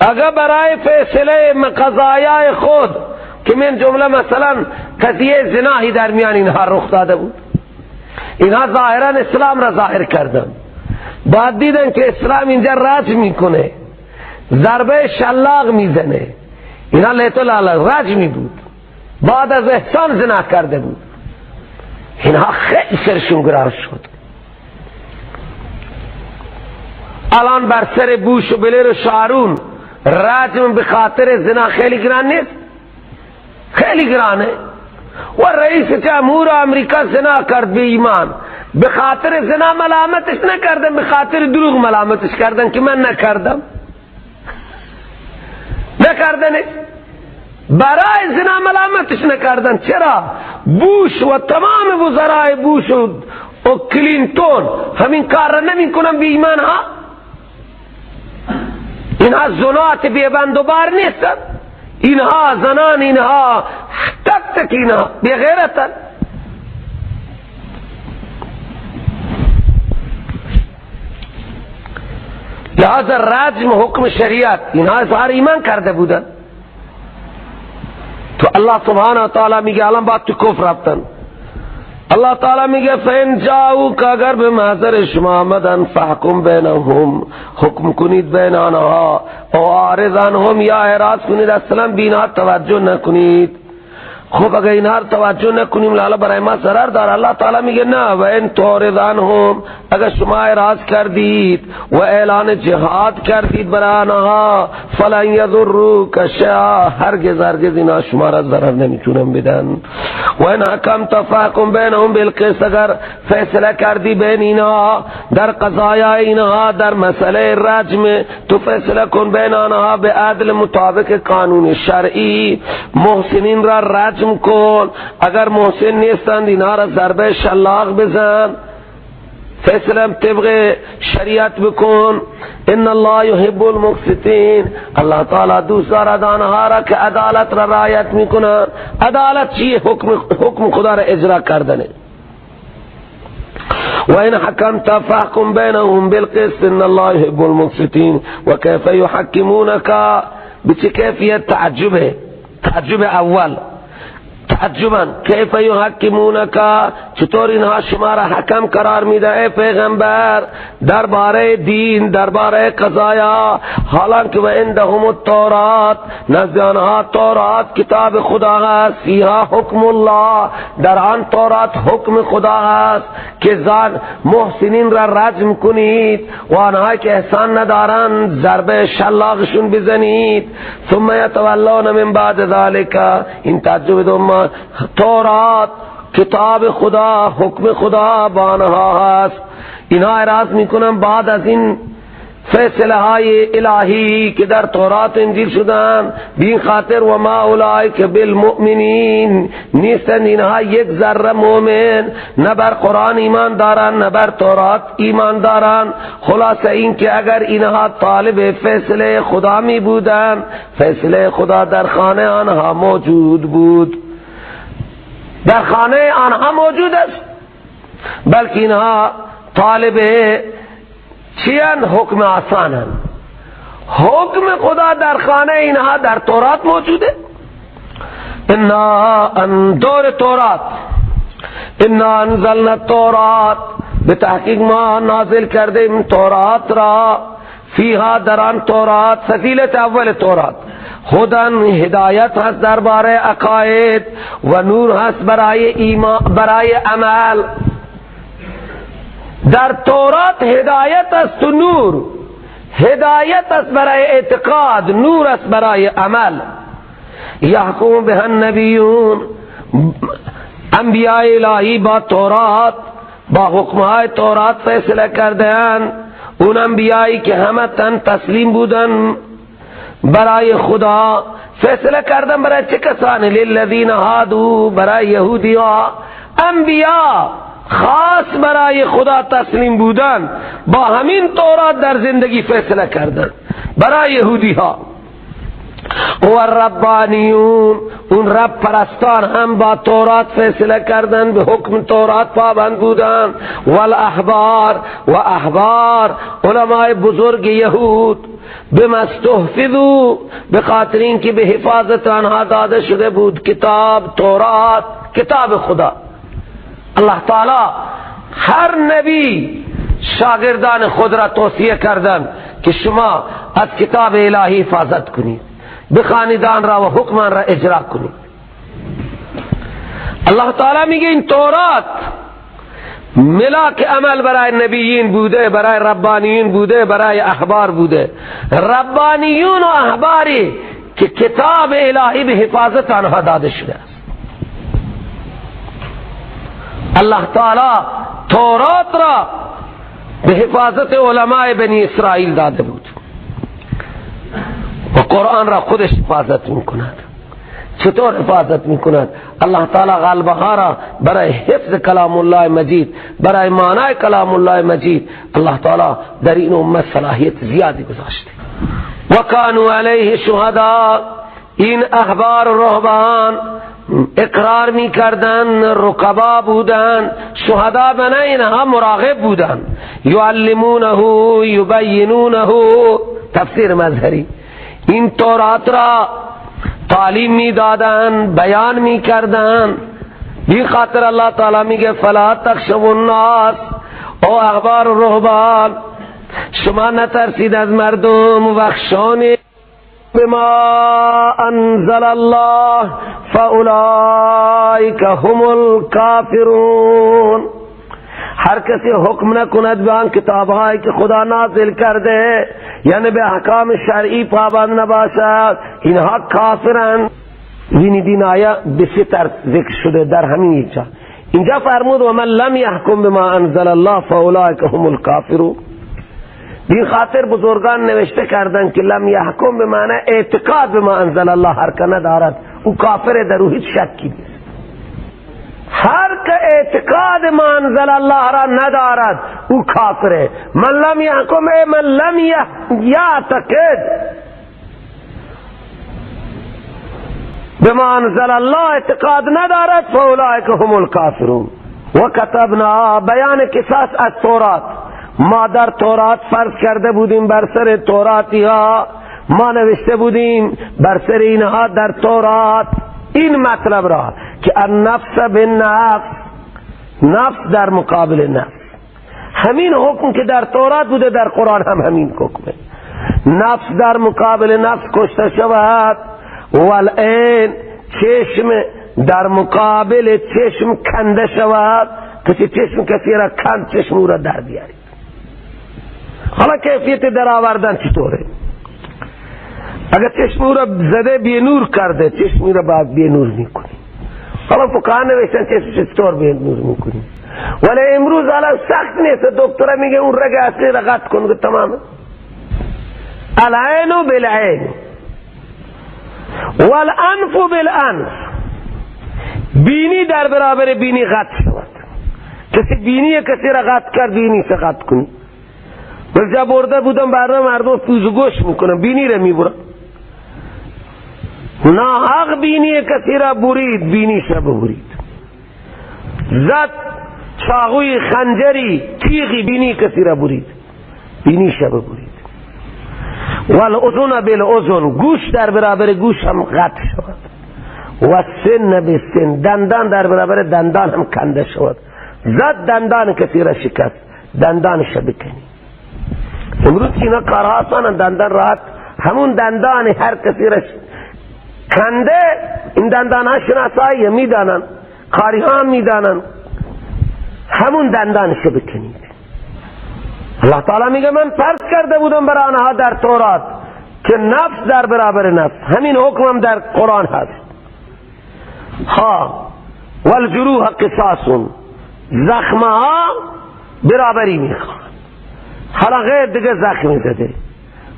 اگر برای فیصله قضایای خود که من جمله مثلا قضیه زناهی در میان اینها رخ داده بود، اینها ظاهرا اسلام را ظاهر کردن، بعد دیدن که اسلام اینجا رج میکنه، ضربه شلاق میزنه، اینها لیت لالا رج می بود، بعد از احسان زنا کرده بود، اینها خیلی سرشون گران شد. الان بر سر بوش و بلیر و شارون رجم به خاطر زنا خیلی گران نیست؟ خیلی گرانه. و رئیس جمهور امریکا زنا کرد به ایمان، به خاطر زنا ملامتش نکردن، به خاطر دروغ ملامتش کردن که من نکردم، نکردنش، برای زنا ملامتش نکردن. چرا؟ بوش و تمام وزرای بوش و کلینتون همین کار را نمی کنن به ایمان ها. اینها زنات بی بند و بار نیستن، اینها زنان، اینها تک تک اینها بی غیرتن. لہذا رجم حکم شریعت، اینها اظهار ایمان کرده بودن. تو الله سبحانه و تعالی میگه الان باید تو کفر رفتن. الله تعالی میگه فین جاؤک، اگر به محضر شما آمدن، فحکم بینهم، حکم کنید بین آنها، او اعرض عنهم، یا اعراض کنید، اصلا به اینها توجه نکنید. خب اگر اینها توجه نکنیم لالا برای ما ضرر داره. الله تعالی میگه نه، و ان تعرض عنهم، اگر شما اعراض کردید و اعلان جهاد کردید برای آنها، فلن یضروک شیئا، هرگز هرگز اینها شما را ضرر نمیتونن بدن. و ان حکمت فحکم بینهم بالقسط، اگر فیصله کردی بین اینها در قضایا اینها، در مسئله رجم، تو فیصله کن بین آنها به عدل مطابق قانون شرعی. محسنین را رجم کن، اگر محسن نیستند اینها را ضربه شلاق بزن، فیصله طبق شریعت بکن. ان الله یحب المقسطین، الله تعالی دوست دارد آنها را که عدالت را رعایت میکنند. عدالت چیه؟ حکم خدا را اجرا کردنه. و ان حکمت فحکم بینهم بالقسط ان الله یحب المقسطین. و کیف یحکمونک، بچه کیفیت تعجبه، تعجب اول، تعجبا کیف یحکمونک، چطور اینها شما را حکم قرار میده ای پیغمبر درباره دین، درباره قضایا، حالانکه و عندهم التورات، نزد آنها تورات کتاب خدا است، فیها حکم الله، در آن تورات حکم خدا است که زن محسنین را رجم کنید و آنها که احسان ندارند ضربه شلاقشون بزنید. ثم یتولون من بعد ذلک، این تعجب دوم، تورات کتاب خدا، حکم خدا با آنها هست. اینها اعراض میکنن بعد از این فیصله های الهی که در تورات انجیل شدن، بین خاطر و ما اولئک بالمؤمنین، نیستند اینها یک ذره مؤمن، نه بر قرآن ایمان دارن نه بر تورات ایمان دارن. خلاصه این که اگر اینها طالب فیصله خدا می بودن، فیصله خدا در خانه آنها موجود بود، در خانه آنها موجود است، بلکه اینها طالب چیان؟ حکم آسانن. حکم خدا در خانه اینها در تورات موجوده. انا دور تورات، انا انزلنا التورات، به تحقیق ما نازل کرده این تورات را، فیها در آن تورات، فضیلت اول تورات، هدن هدایت هست درباره عقاید و نور هست برای ایمان، برای عمل. در تورات هدایت است و نور، هدایت است برای اعتقاد، نور است برای عمل. یحکم به النبیون، انبیاء الهی با تورات، با حکمهای تورات فیصله کردن. اون انبیایی که همه تن تسلیم بودن برای خدا، فیصله کردن برای چه کسانی؟ للذین هادو، برای یهودی ها. انبیاء خاص برای خدا تسلیم بودن، با همین تورات در زندگی فیصله کردن برای یهودی ها. و الربانیون، اون رب پرستان هم با تورات فیصله کردن، به حکم تورات پابند بودن. والاحبار و احبار علماء بزرگ یهود، بما استحفظوا، به خاطر اینکه به حفاظت آنها داده شده بود کتاب تورات، کتاب خدا. الله تعالی هر نبی شاگردان خود را توصیه کردن که شما از کتاب الهی حفاظت کنید، بخوانید آن را و حکم آن را اجرا کنید. الله تعالی میگه این تورات ملاک عمل برای نبیین بوده، برای ربانیون بوده، برای احبار بوده. ربانیون و احباری که کتاب الهی به حفاظت آنها داده شده است. الله تعالی تورات را به حفاظت علماء بنی اسرائیل داده بود و قرآن را خودش حفاظت میکند. چطور حفاظت میکند؟ الله تعالی غلبه ها را برای حفظ کلام الله مجید، برای معنای کلام الله مجید، الله تعالی در این امت صلاحیت زیادی گذاشته. و کانوا علیه شهدا، این احبار و رهبان اقرار میکردن، رقبا بودن، شهدا بنا اینها مراقب بودن. یعلمونه یبینونه، تفسیر مظهری، این تورات را تعلیم میدادن، بیان میکردن. بی خاطر الله تعالی میگه فلا تخشوا الناس، او احبار و رهبان شما نترسید از مردم، وخشونی بما انزل الله فاولئک هم الکافرون. هر کسی حکم نکند به آن کتابهایی که خدا نازل کرده، یعنی به احکام شرعی پابند نباشد، اینها کافرند. ببینید این آیه به سه طرز ذکر شده در همین اینجا. اینجا فرمود و من لم یحکم بما انزل الله فاولئک هم الکافرون. بی خاطر بزرگان نوشته کردن که لم یحکم به معنی اعتقاد به ما انزل الله هر که ندارد او کافر، در او هیچ شکی نیست. هر که اعتقاد ما انزل الله را ندارد او کافره. من لم یحکم، من لم یعتقد بما انزل الله اعتقاد ندارد فاولئک هم الکافرون. و کتبنا، بیان قصاص از تورات، ما در تورات فرض کرده بودیم بر سر توراتی ها، ما نوشته بودیم بر سر اینها در تورات این مطلب را که النفس بالنفس، نفس در مقابل نفس. همین حکم که در تورات بوده در قرآن هم همین حکمه. نفس در مقابل نفس کشته شود، والعین چشم در مقابل چشم کنده شود، کسی چشم کسی را کند چشم او را در بیارید. حالا کیفیت در آوردن چطوره؟ اگر چشم او را زده بی نور کرده، چشم او را بعد بی نور میکنی. حالا فقها نوشتن چشم چطور بی نور میکنی، ولی امروز حالا سخت نیست. دکتر میگه اون رگ اصلی را قطع کن، تمام. العین بالعین والانف بالانف، بینی در برابر بینی قطع شود. کسی بینی کسی را قطع کرد، بینی سے قطع کنی. جا برده بودم برنامه مردم پوز و گوش میکنم، بینی را میبرم. ناحق بینی کسی را برید، بینی را ببرید. زد چاقوی خنجری تیغی بینی کسی را برید، بینی را ببرید. والاذن بالاذن، گوش در برابر گوش هم قطع شود. و سن بالسن، دندان در برابر دندان هم کنده شود. زد دندان کسی را شکست، دندانش را بکنی. امروز اینا کارها آسانن، دندان راحت، همون دندان هر کسی را کنده، این دندان ها شناسایی میدانن، کاری ها میدانن، همون دندانش بکنید. الله تعالی میگه من فرض کرده بودم برای آنها در تورات که نفس در برابر نفس، همین حکمم در قرآن هست. ها والجروح قصاص، زخمها برابری میخوان. حالا غیر دیگه زخمی زده،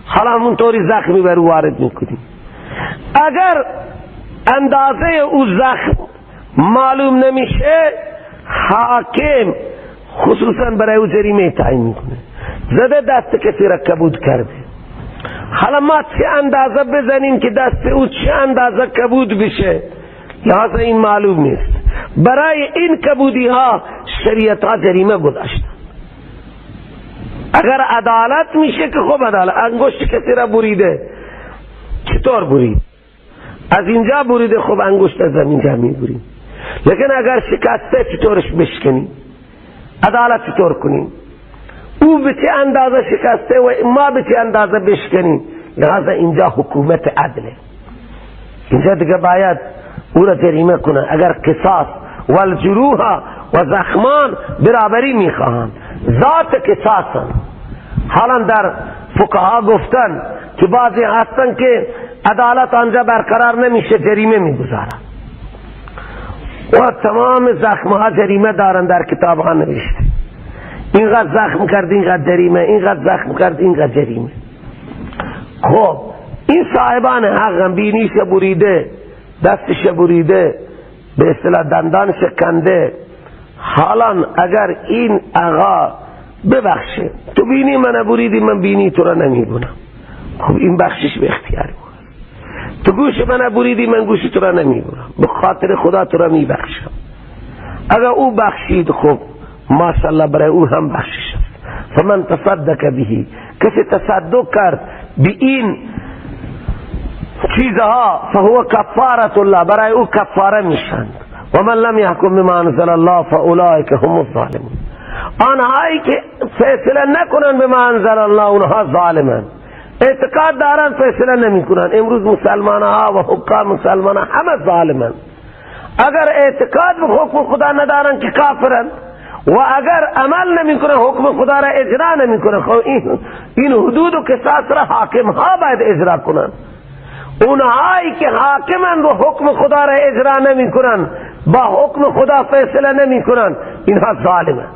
حالا همونطوری زخمی بر وارد میکنیم. اگر اندازه او زخم معلوم نمیشه، حاکم خصوصا برای او جریمه تعیین میکنه. زده دست کسی را کبود کرده، حالا ما چه اندازه بزنیم که دست او چه اندازه کبود بشه؟ لحاظ این معلوم نیست. برای این کبودی ها شریعت ها جریمه گذاشتن. اگر عدالت میشه که خب عدالت، انگشت کسی را بریده، چطور برید؟ از اینجا بریده، خب انگشت از اینجا میبریم. لیکن اگر شکسته چطورش بشکنیم؟ عدالت چطور کنیم؟ او به چه اندازه شکسته و ما به چه اندازه بشکنیم؟ لذا اینجا حکومت عدله، اینجا دیگه باید او را جریمه کنه. اگر قصاص والجروح و زخمان برابری میخواهند، ذات قصاصن. حالا در فقها گفتن که بعضی هستن که عدالت آنجا برقرار نمیشه، جریمه میگذارن و تمام زخمها جریمه دارن، در کتاب ها نوشته اینقدر زخم کرد اینقدر جریمه، اینقدر زخم کرد اینقدر جریمه. خب این صاحبان حق بینیش بریده، دستش بریده، به اصطلاح دندانش کنده. حالا اگر این آقا ببخشه، تو بینی من بریدی، من بینی تو را نمیبونم، خب این بخشش به اختیار بود. تو گوش من بریدی، من گوش تو را نمیبونم، به خاطر خدا تو را میبخشم. اگر او بخشید خب ماشاءالله برای او هم بخشش است. فمن تصدق به، کسی تصدق کرد به این چیزها، فهو کفارت الله، برای او کفاره میشند. و من لم يحكم بما انزل الله فاولئک هم الظالمون. آنهایی که فیصله نکنن بما انزل الله اونها ظالمن، اعتقاد دارن فیصله نمیکنن. امروز مسلمان ها و حکام مسلمان ها همه ظالمن. اگر اعتقاد به حکم خدا ندارن که کافرن، و اگر عمل نمیکنه حکم خدا را اجرا نمیکنه، خب این حدود و قصاص را حاکم ها باید اجرا کنن. اونهایی که حاکمن و حکم خدا را اجرا نمیکنن، با حکم خدا فیصله نمیکنن، اینها ظالمن.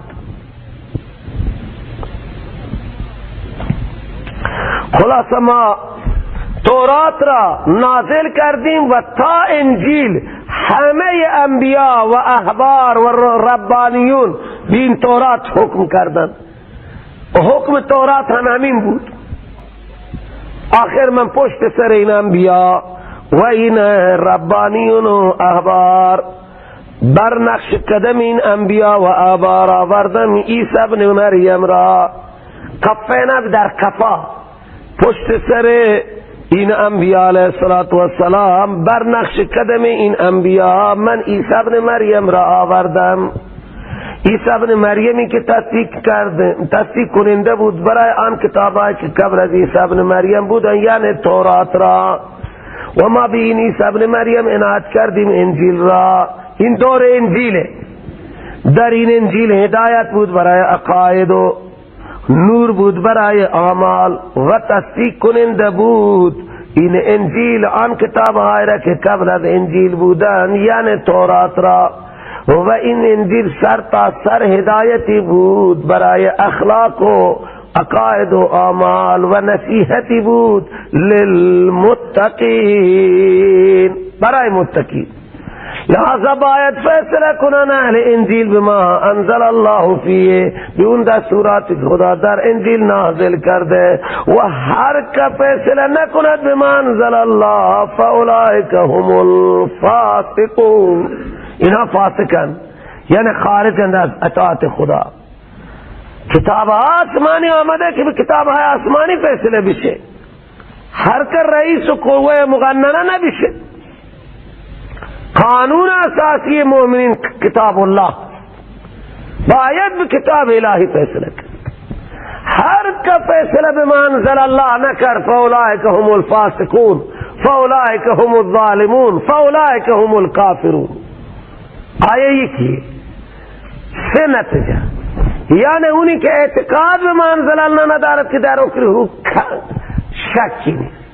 خلاصه ما تورات را نازل کردیم و تا انجیل همه انبیا و احبار و ربانیون به این تورات حکم کردند. حکم تورات هم همین بود. آخر من پشت سر این انبیا و این ربانیون و احبار بر نقش قدم این انبیا و احبار آوردم عیسی ابن مریم را. کفینا در کفا، پشت سر این انبیاء علیه السلام بر نقش قدم این انبیاء من عیسی ابن مریم را آوردم. عیسی ابن مریمی که تصدیق کننده بود برای آن کتابایی که قبل از عیسی ابن مریم بودن، یعنی تورات را. و ما به این عیسی ابن مریم عنایت کردیم انجیل را. این دور انجیله، در این انجیل هدایت بود برای عقاید و نور بود برای اعمال و تصدیق کننده بود این انجیل آن کتاب های را که قبل از انجیل بودن، یعنی تورات را. و این انجیل سر تا سر هدایتی بود برای اخلاق و عقاید و اعمال و نصیحتی بود للمتقین، برای متقین. لہذا باید فیصله کنن اهل انجیل بما انزل الله فیه، به اون دستورات خدا در انجیل نازل کرده. و هر که فیصله نکند بما انزل الله فاولئک هم الفاسقون. اینها فاسقن، یعنی خارجند از اطاعت خدا. کتاب آسمانی آمده که به کتاب های آسمانی فیصله بشه، هر که رئیس و قوه مقننه نبشه. قانون اساسی مؤمنین کتاب الله، باید به کتاب الهی فیصله کرد. هر که فیصله بما انزل الله نکرد فاولئک هم الفاسقون، فاولئک هم الظالمون، فاولئک هم الکافرون. آیه یکی سه نتیجه، یعنی اونی که اعتقاد به ما انزل الله ندارد که در او شکی نیست،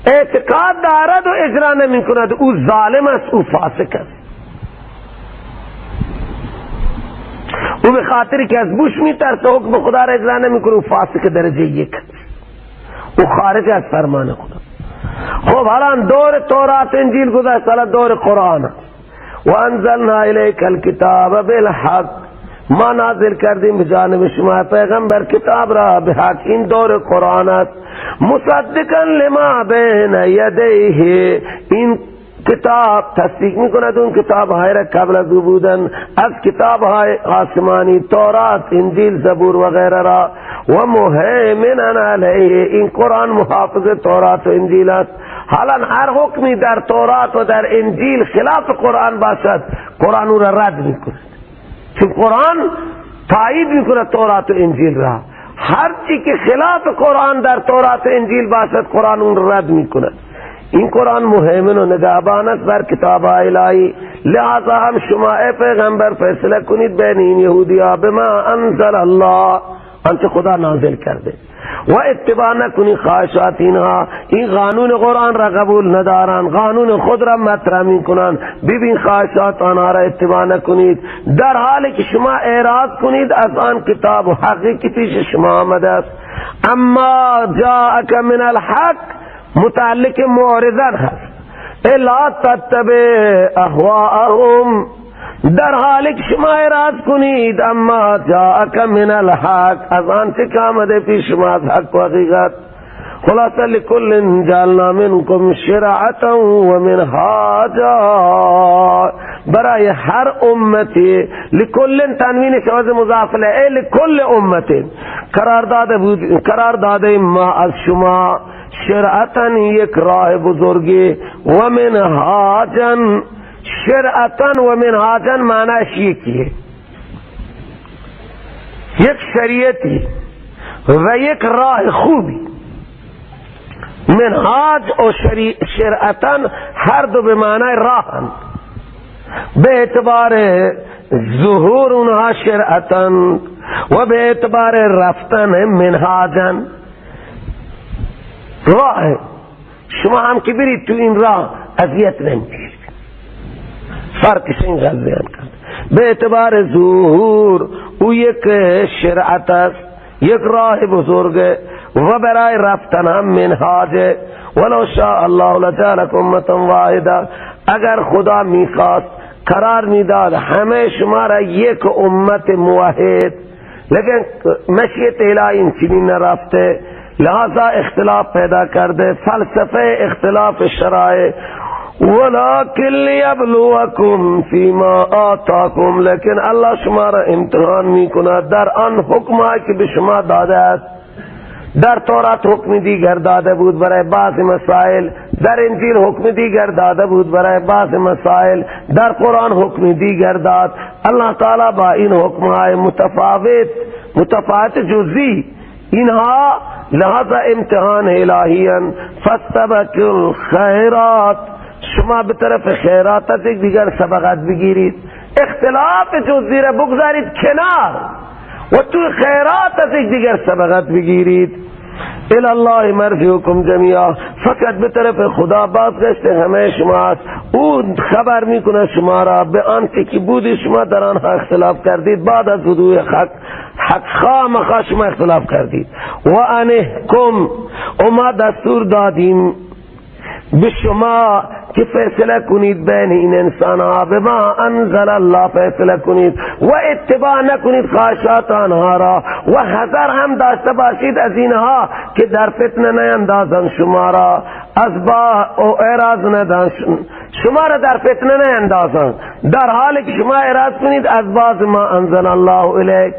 اعتقاد دارد و اجرا نمی کند، او ظالم است، او فاسق است. او به خاطر که از بوش می ترسه حکم خدا را اجرا نمی کند، او فاسق درجه یک است، او خارج از فرمان خدا. خب حالا دور تورات انجیل گذشت، حالا دور قرآن است. و انزلنا الیک الکتاب بالحق، ما نازل کردیم به جانب شما پیغمبر کتاب را به حق. این دور قرآن است. مصدقا لما بین یدیه، این کتاب تصدیق میکند اون کتاب های را قبل از او بودن، از کتاب های آسمانی تورات، انجیل، زبور و غیره را. و مهیمنا علیه، این قرآن محافظ تورات و انجیل است. حالا هر حکمی در تورات و در انجیل خلاف قرآن باشد، قرآن او را رد میکند، چون قرآن تایید میکند تورات و انجیل را. هر چی که خلاف قرآن در تورات و انجیل باشد، قرآن اون را رد میکند. این قرآن مهیمن و نگهبان است بر کتاب الهی. لہذا هم شما ای پیغمبر فیصله کنید بین این یهودی ها بما انزل الله، آنچه خدا نازل کرده، و اتباع نکنی خواهشات اینها. این قانون قرآن را قبول ندارن، قانون خود را مطرح میکنن. ببین خواهشات آنها را اتباع نکنید، در حالی که شما اعراض کنید از آن کتاب و حقی که پیش شما آمده است. اما جاءک من الحق متعلق معرضن هست، الا تتبع اهواءهم، در حالی که شما اعراض کنید اما جاءک من الحق، از آنچه که آمده پیش شما از حق و حقیقت. خلاصه لکل جعلنا منکم شرعة و منهاجا، برای هر امتی، لکل تنوین شواز مضاف الیه، لکل امتی قرار داده ما از شما شرعتن یک راه بزرگی، و منهاجا، شرعتن و منهاجا معنیش یکیه، یک شریعتی و یک راه خوبی. منهاج و شرعتن هر دو به معنای راهند، به اعتبار ظهور اونها شرعتن و به اعتبار رفتن منهاجن. راه شما هم که برید تو این راه اذیت نمیشید، فرقش این غزه هم کرد. به اعتبار ظهور او یک شرعت است، یک راه بزرگ، و برای رفتن هم منهاج. ولو شاء الله لجعلکم امة واحده، اگر خدا میخواست قرار میداد همه شما را یک امت موحد، لیکن مشیت الهی این چنین نرفته، لہذا اختلاف پیدا کرده، فلسفه اختلاف شرائع. ولکن لیبلوکم فیما آتاکم، لیکن الله شما را امتحان میکند در آن حکم که به شما داده است. در تورات حکم دیگر داده بود برای بعض مسائل، در انجیل حکم دیگر داده بود برای بعض مسائل، در قرآن حکم دیگر داد. الله تعالی با این حکمهای متفاوت جزئی اینها، لہذا امتحان الهی. فاستبقوا الخیرات، شما به طرف خیرات از یک دیگر سبقت بگیرید، اختلاف جزئی را بگذارید کنار و تو خیرات از یک دیگر سبقت بگیرید. الی الله مرجعکم جمیعا، فقط به طرف خدا بازگشت همه شما است. او خبر میکنه شما را به آنچه که بود شما در آنها اختلاف کردید، بعد از وضوع حق خامخا شما اختلاف کردید. و انحکم، و ما دستور دادیم به شما که فیصله کنید بین این انسان ها به ما انزل الله، فیصله کنید و اتباع نکنید خواهشات آنها را، و حذر هم داشته باشید از اینها که در فتنه نیندازند شما را، از با و اعراض ندن شما را در فتنه نیندازند، در حالی که شما اعراض کنید از باز ما انزل الله الیک،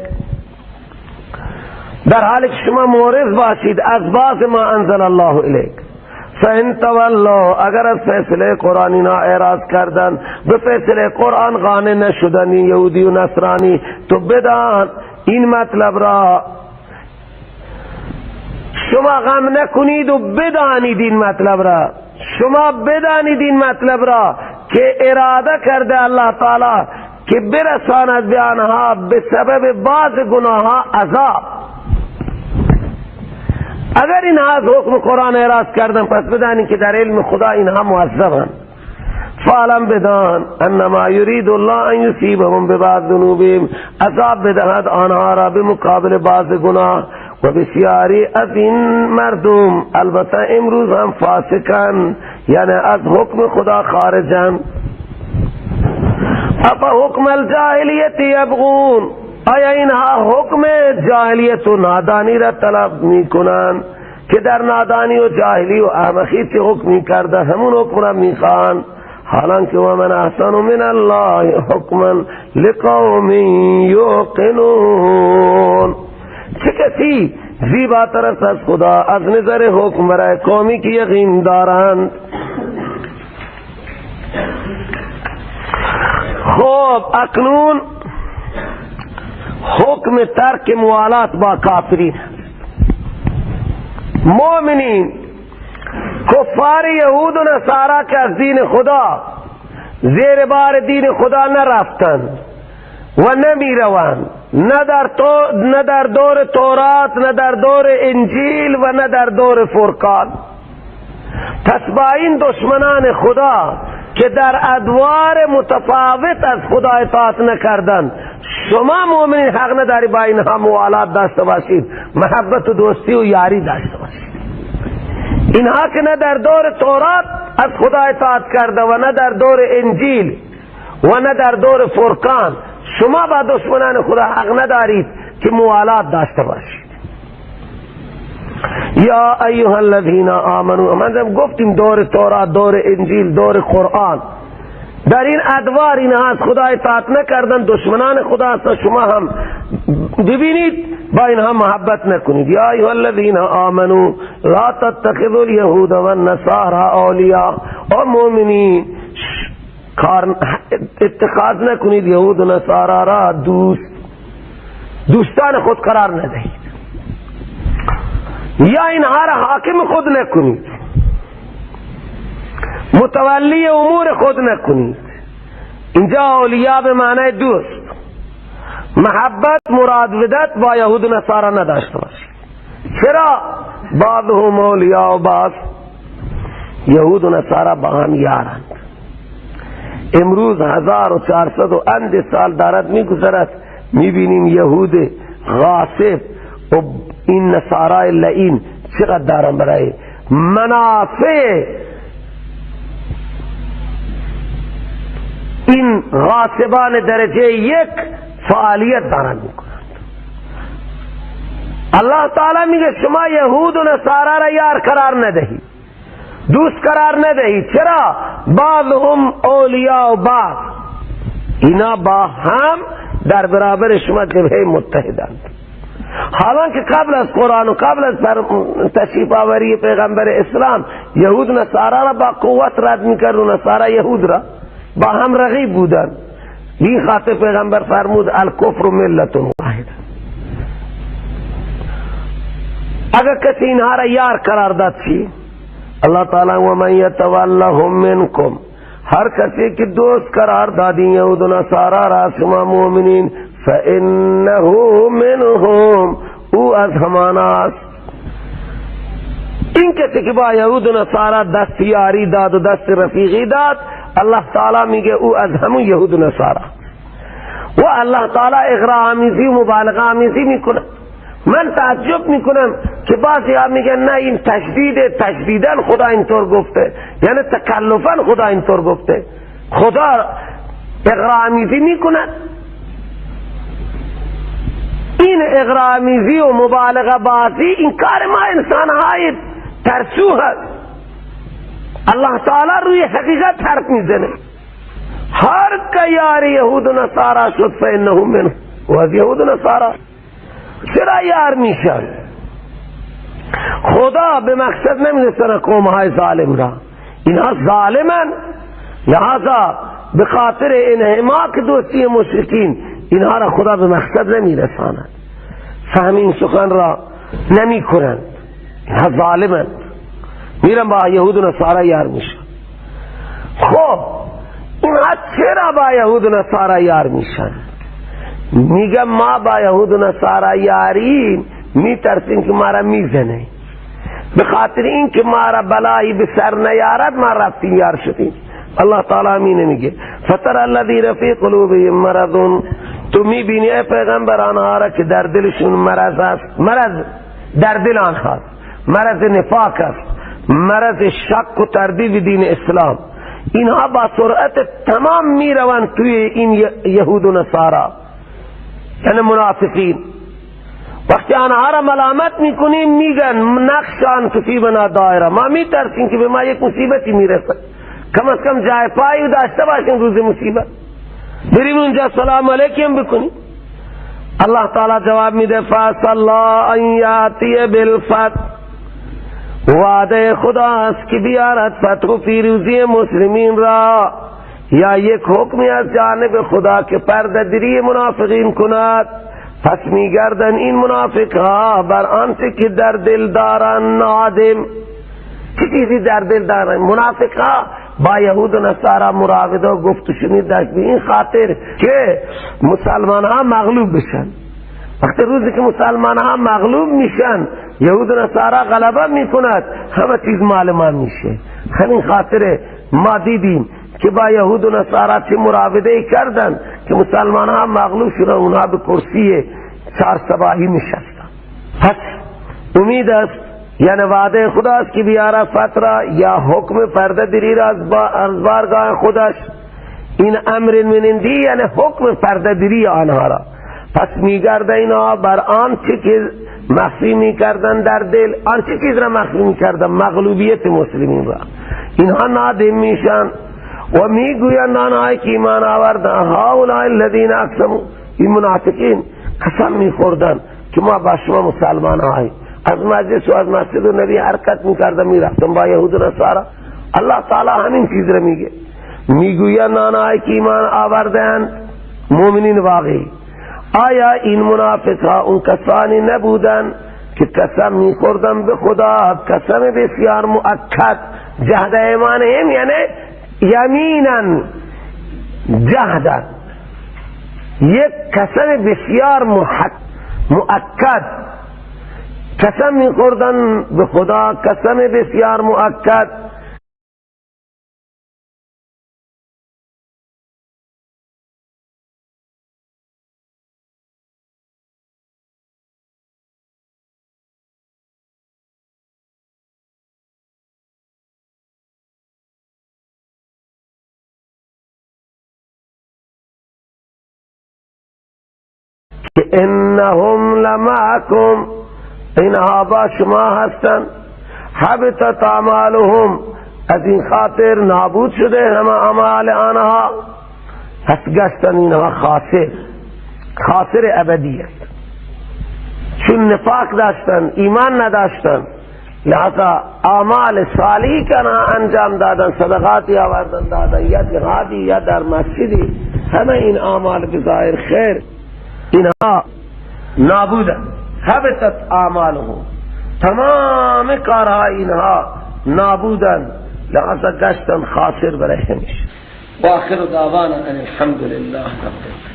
در حالی که شما معرض باشید از باز ما انزل الله الیک. فَإِن تَوَلَّوْا، اگر از فیصله قرآن اینا اعراض کردن، به فیصله قرآن قانع نشدن یهودی و نصرانی، تو بدان این مطلب را شما غم نکنید و بدانید این مطلب را، شما بدانید این مطلب را که اراده کرده الله تعالی که برساند به آنها به سبب بعض گناهها عذاب. اگر اینها از حکم قرآن اعراض کردن، پس بدانید که در علم خدا اینها معذبند. فعلم بدان انما یرید الله ان یصیبهم ببعض ذنوبهم، عذاب بدهد آنها را به مقابل بعض گناه. و بسیاری از این مردم البته امروز هم فاسقن، یعنی از حکم خدا خارجن. افا حکم الجاهلیت یبغون، آیا اینها حکم جاهلیت و نادانی را طلب میکنن که در نادانی و جاهلی و احمقی چه حکمی کرده همون حکم را میخوان؟ حالانکه و من احسن من الله حکما لقوم یوقنون. چه کسی زیباتر است از خدا از نظر حکم برای قومی که یقین دارند؟ خب اکنون حکم ترک موالات با کافرین. مؤمنین کفار یهود و نصارا که از دین خدا زیر بار دین خدا نرفتند و نمی روند، نه در دور تورات، نه در دور انجیل و نه در دور فرقان. پس با این دشمنان خدا که در ادوار متفاوت از خدا اطاعت نکردند، شما مؤمنین حق نداری با اینها موالات داشته باشید، محبت و دوستی و یاری داشته باشید. اینها که نه در دور تورات از خدا اطاعت کرده و نه در دور انجیل و نه در دور فرقان، شما با دشمنان خدا حق ندارید که موالات داشته باشید. یا ایها الذین آمنوا، من گفتیم دور تورات، دور انجیل، دور قرآن، در این ادوار اینها از خدا اطاعت نکردن، دشمنان خدا هستند، شما هم ببینید با اینها محبت نکنید. یا ایها الذین آمنوا لا تتخذوا اليهود والنصارى اولیاء. او مؤمنین اتخاذ نکنید یهود و نصارا را دوست، دوستان خود قرار ندهید، یا اینها را حاکم خود نکنید، متولی امور خود نکنید. اینجا اولیاء به معنی دوست، محبت مرادودت با یهود و نصارا نداشته باشید. چرا؟ بعضهم اولیاء بعض، یهود و نصارا با هم یارند. امروز 1400 و اند سال دارد میگذرد، میبینیم یهود غاصب و این نصارای لعین چقدر دارن برای منافع این غاصبان درجه یک فعالیت دارن میکنند. الله تعالی میگه شما یهود و نصارا را یار قرار ندهید، دوست قرار ندهید. چرا؟ بعضهم اولیاء بعض، اینا با هم در برابر شما جبهه متحدند. حالانکه قبل از قرآن و قبل از تشریف آوری پیغمبر اسلام یهود نصارا را با قوت رد میکرد و نصارا یهود را با هم رقیب بودند. این خاطر پیغمبر فرمود الکفر ملت واحده. اگر کسی اینها را یار قرار داد چی؟ الله تعالی و من یتولهم منکم، هر کسی که دوست قرار دادی یهود و نصارا را شما مؤمنین، فانه منهم، او از همان است. این کسی که با یهود و نصارا دست یاری داد و دست رفیقی داد، الله تعالی میگه او از همون یهود و نصارا. و الله تعالی اغراء آمیزی و مبالغه آمیزی میکنه. من تعجب میکنم که بعضی ها میگن نه این تشدید، تشدیدن خدا اینطور گفته، یعنی تکلفا خدا اینطور گفته. خدا اغراء آمیزی میکنه. این اغراء آمیزی و مبالغه بازی این کار ما انسان های ترسو هست. الله تعالی روی حقیقت حرف میزنه. هر که یار یهود و نصارا شد فانه منه، و از یهود و نصارا چرا یار میشن؟ خدا به مقصد نمیرسنه قوم های ظالم را، اینها ظالمن، لہذا به خاطر انهماک دوستی مشرکین اینها را خدا به مقصد نمیرساند. فهم این سخن را نمی کنند، اینها ظالمند، میرن با یهود و نصارا یار میشن. خب اینها چرا با یهود و نصارا یار میشن؟ میگم ما با یهود و نصارا یاریم، میترسیم که ما را میزنه، به خاطر این که ما را بلایی به سر نیارد ما رفتیم یار شدیم. الله تعالی امینه میگه فتر الذین فی قلوبهم مرض، تو میبینی ای پیغمبر آنها را که در دلشون مرض است، مرض در دل آنها، مرض نفاق است، مرض شک و تردید دین اسلام. اینها با سرعت تمام میروند توی این یهود و نصارا، یعنی منافقین. وقتی آنها را ملامت میکنیم میگن نقشان تصیبنا دایره، ما میترسیم که به ما یک مصیبتی میرسد. کم از کم جای پایی داشته باشیم روز مصیبت بریم اونجا سلام علیکم بکنیم. الله تعالی جواب میده فعسى الله ان یاتی بالفتح، وعده خدا است که بیارد فتح و پیروزی مسلمین را، یا یک حکمی از جانب خدا که پرده دری منافقین کند. پس میگردن این منافق ها بر آنچه که در دل دارن نادم. چه چیزی در دل دارن؟ منافق ها با یهود و نصارا مراوده و گفت و شنید داشت به این خاطر که مسلمان ها مغلوب بشن. وقتی روزی که مسلمان ها مغلوب میشن، یهود و نصارا غلبه میکند، همه چیز مال ما میشه. همین خاطر ما دیدیم که با یهود و نصارا چه مراوده کردن که مسلمان ها مغلوب شدن، اونها به کرسی چار سباهی نشستن. پس امید است، یعنی وعده خداست که بیاره فتح یا حکم پرده دری را از بارگاه خودش. این امر منندی یعنی حکم پرده دری آنها را. پس میگرده اینها بر آنچه که مخفی میکردن در دل، آنچه چیز را مخفی میکردن، مغلوبیت مسلمین را. اینها نادم میشن و میگویند آنهایی که ایمان آوردن هؤلاء الذین اقسموا، این منافقین قسم میخوردن که ما با شما مسلمان هاییم. از مجلس و از مسجد و نبی حرکت میکردن میرفتن با یهود و نصارا. الله تعالی همین چیز را میگه، میگویند آنهایی که ایمان آوردند، مؤمنین واقعی، آیا این منافق ها اون کسانی نبودند که قسم میخوردن به خدا قسم بسیار مؤکد، جهد ایمانهم یعنی یمینا جهد، یک قسم بسیار مؤکد، قسم میخوردن به خدا قسم بسیار مؤکد، که انهم لمعکم، اینها با شما هستند. حبطت اعمالهم، از این خاطر نابود شده همه اعمال آنها. پس گشتن اینها خاسر، خاسر ابدیت، چون نفاق داشتن، ایمان نداشتن، لہذا اعمال صالحی که انجام دادن، صدقاتی آوردن دادن، یا جهادی یا در مسجدی، همه این اعمال بظاهر خیر، اینها نابودن. حبطت اعمالهم، تمام کارها اینها نابودن، لہذا گشتن خاسر برای همیشه. و آخر دعوانا ان الحمد لله رب العالمین.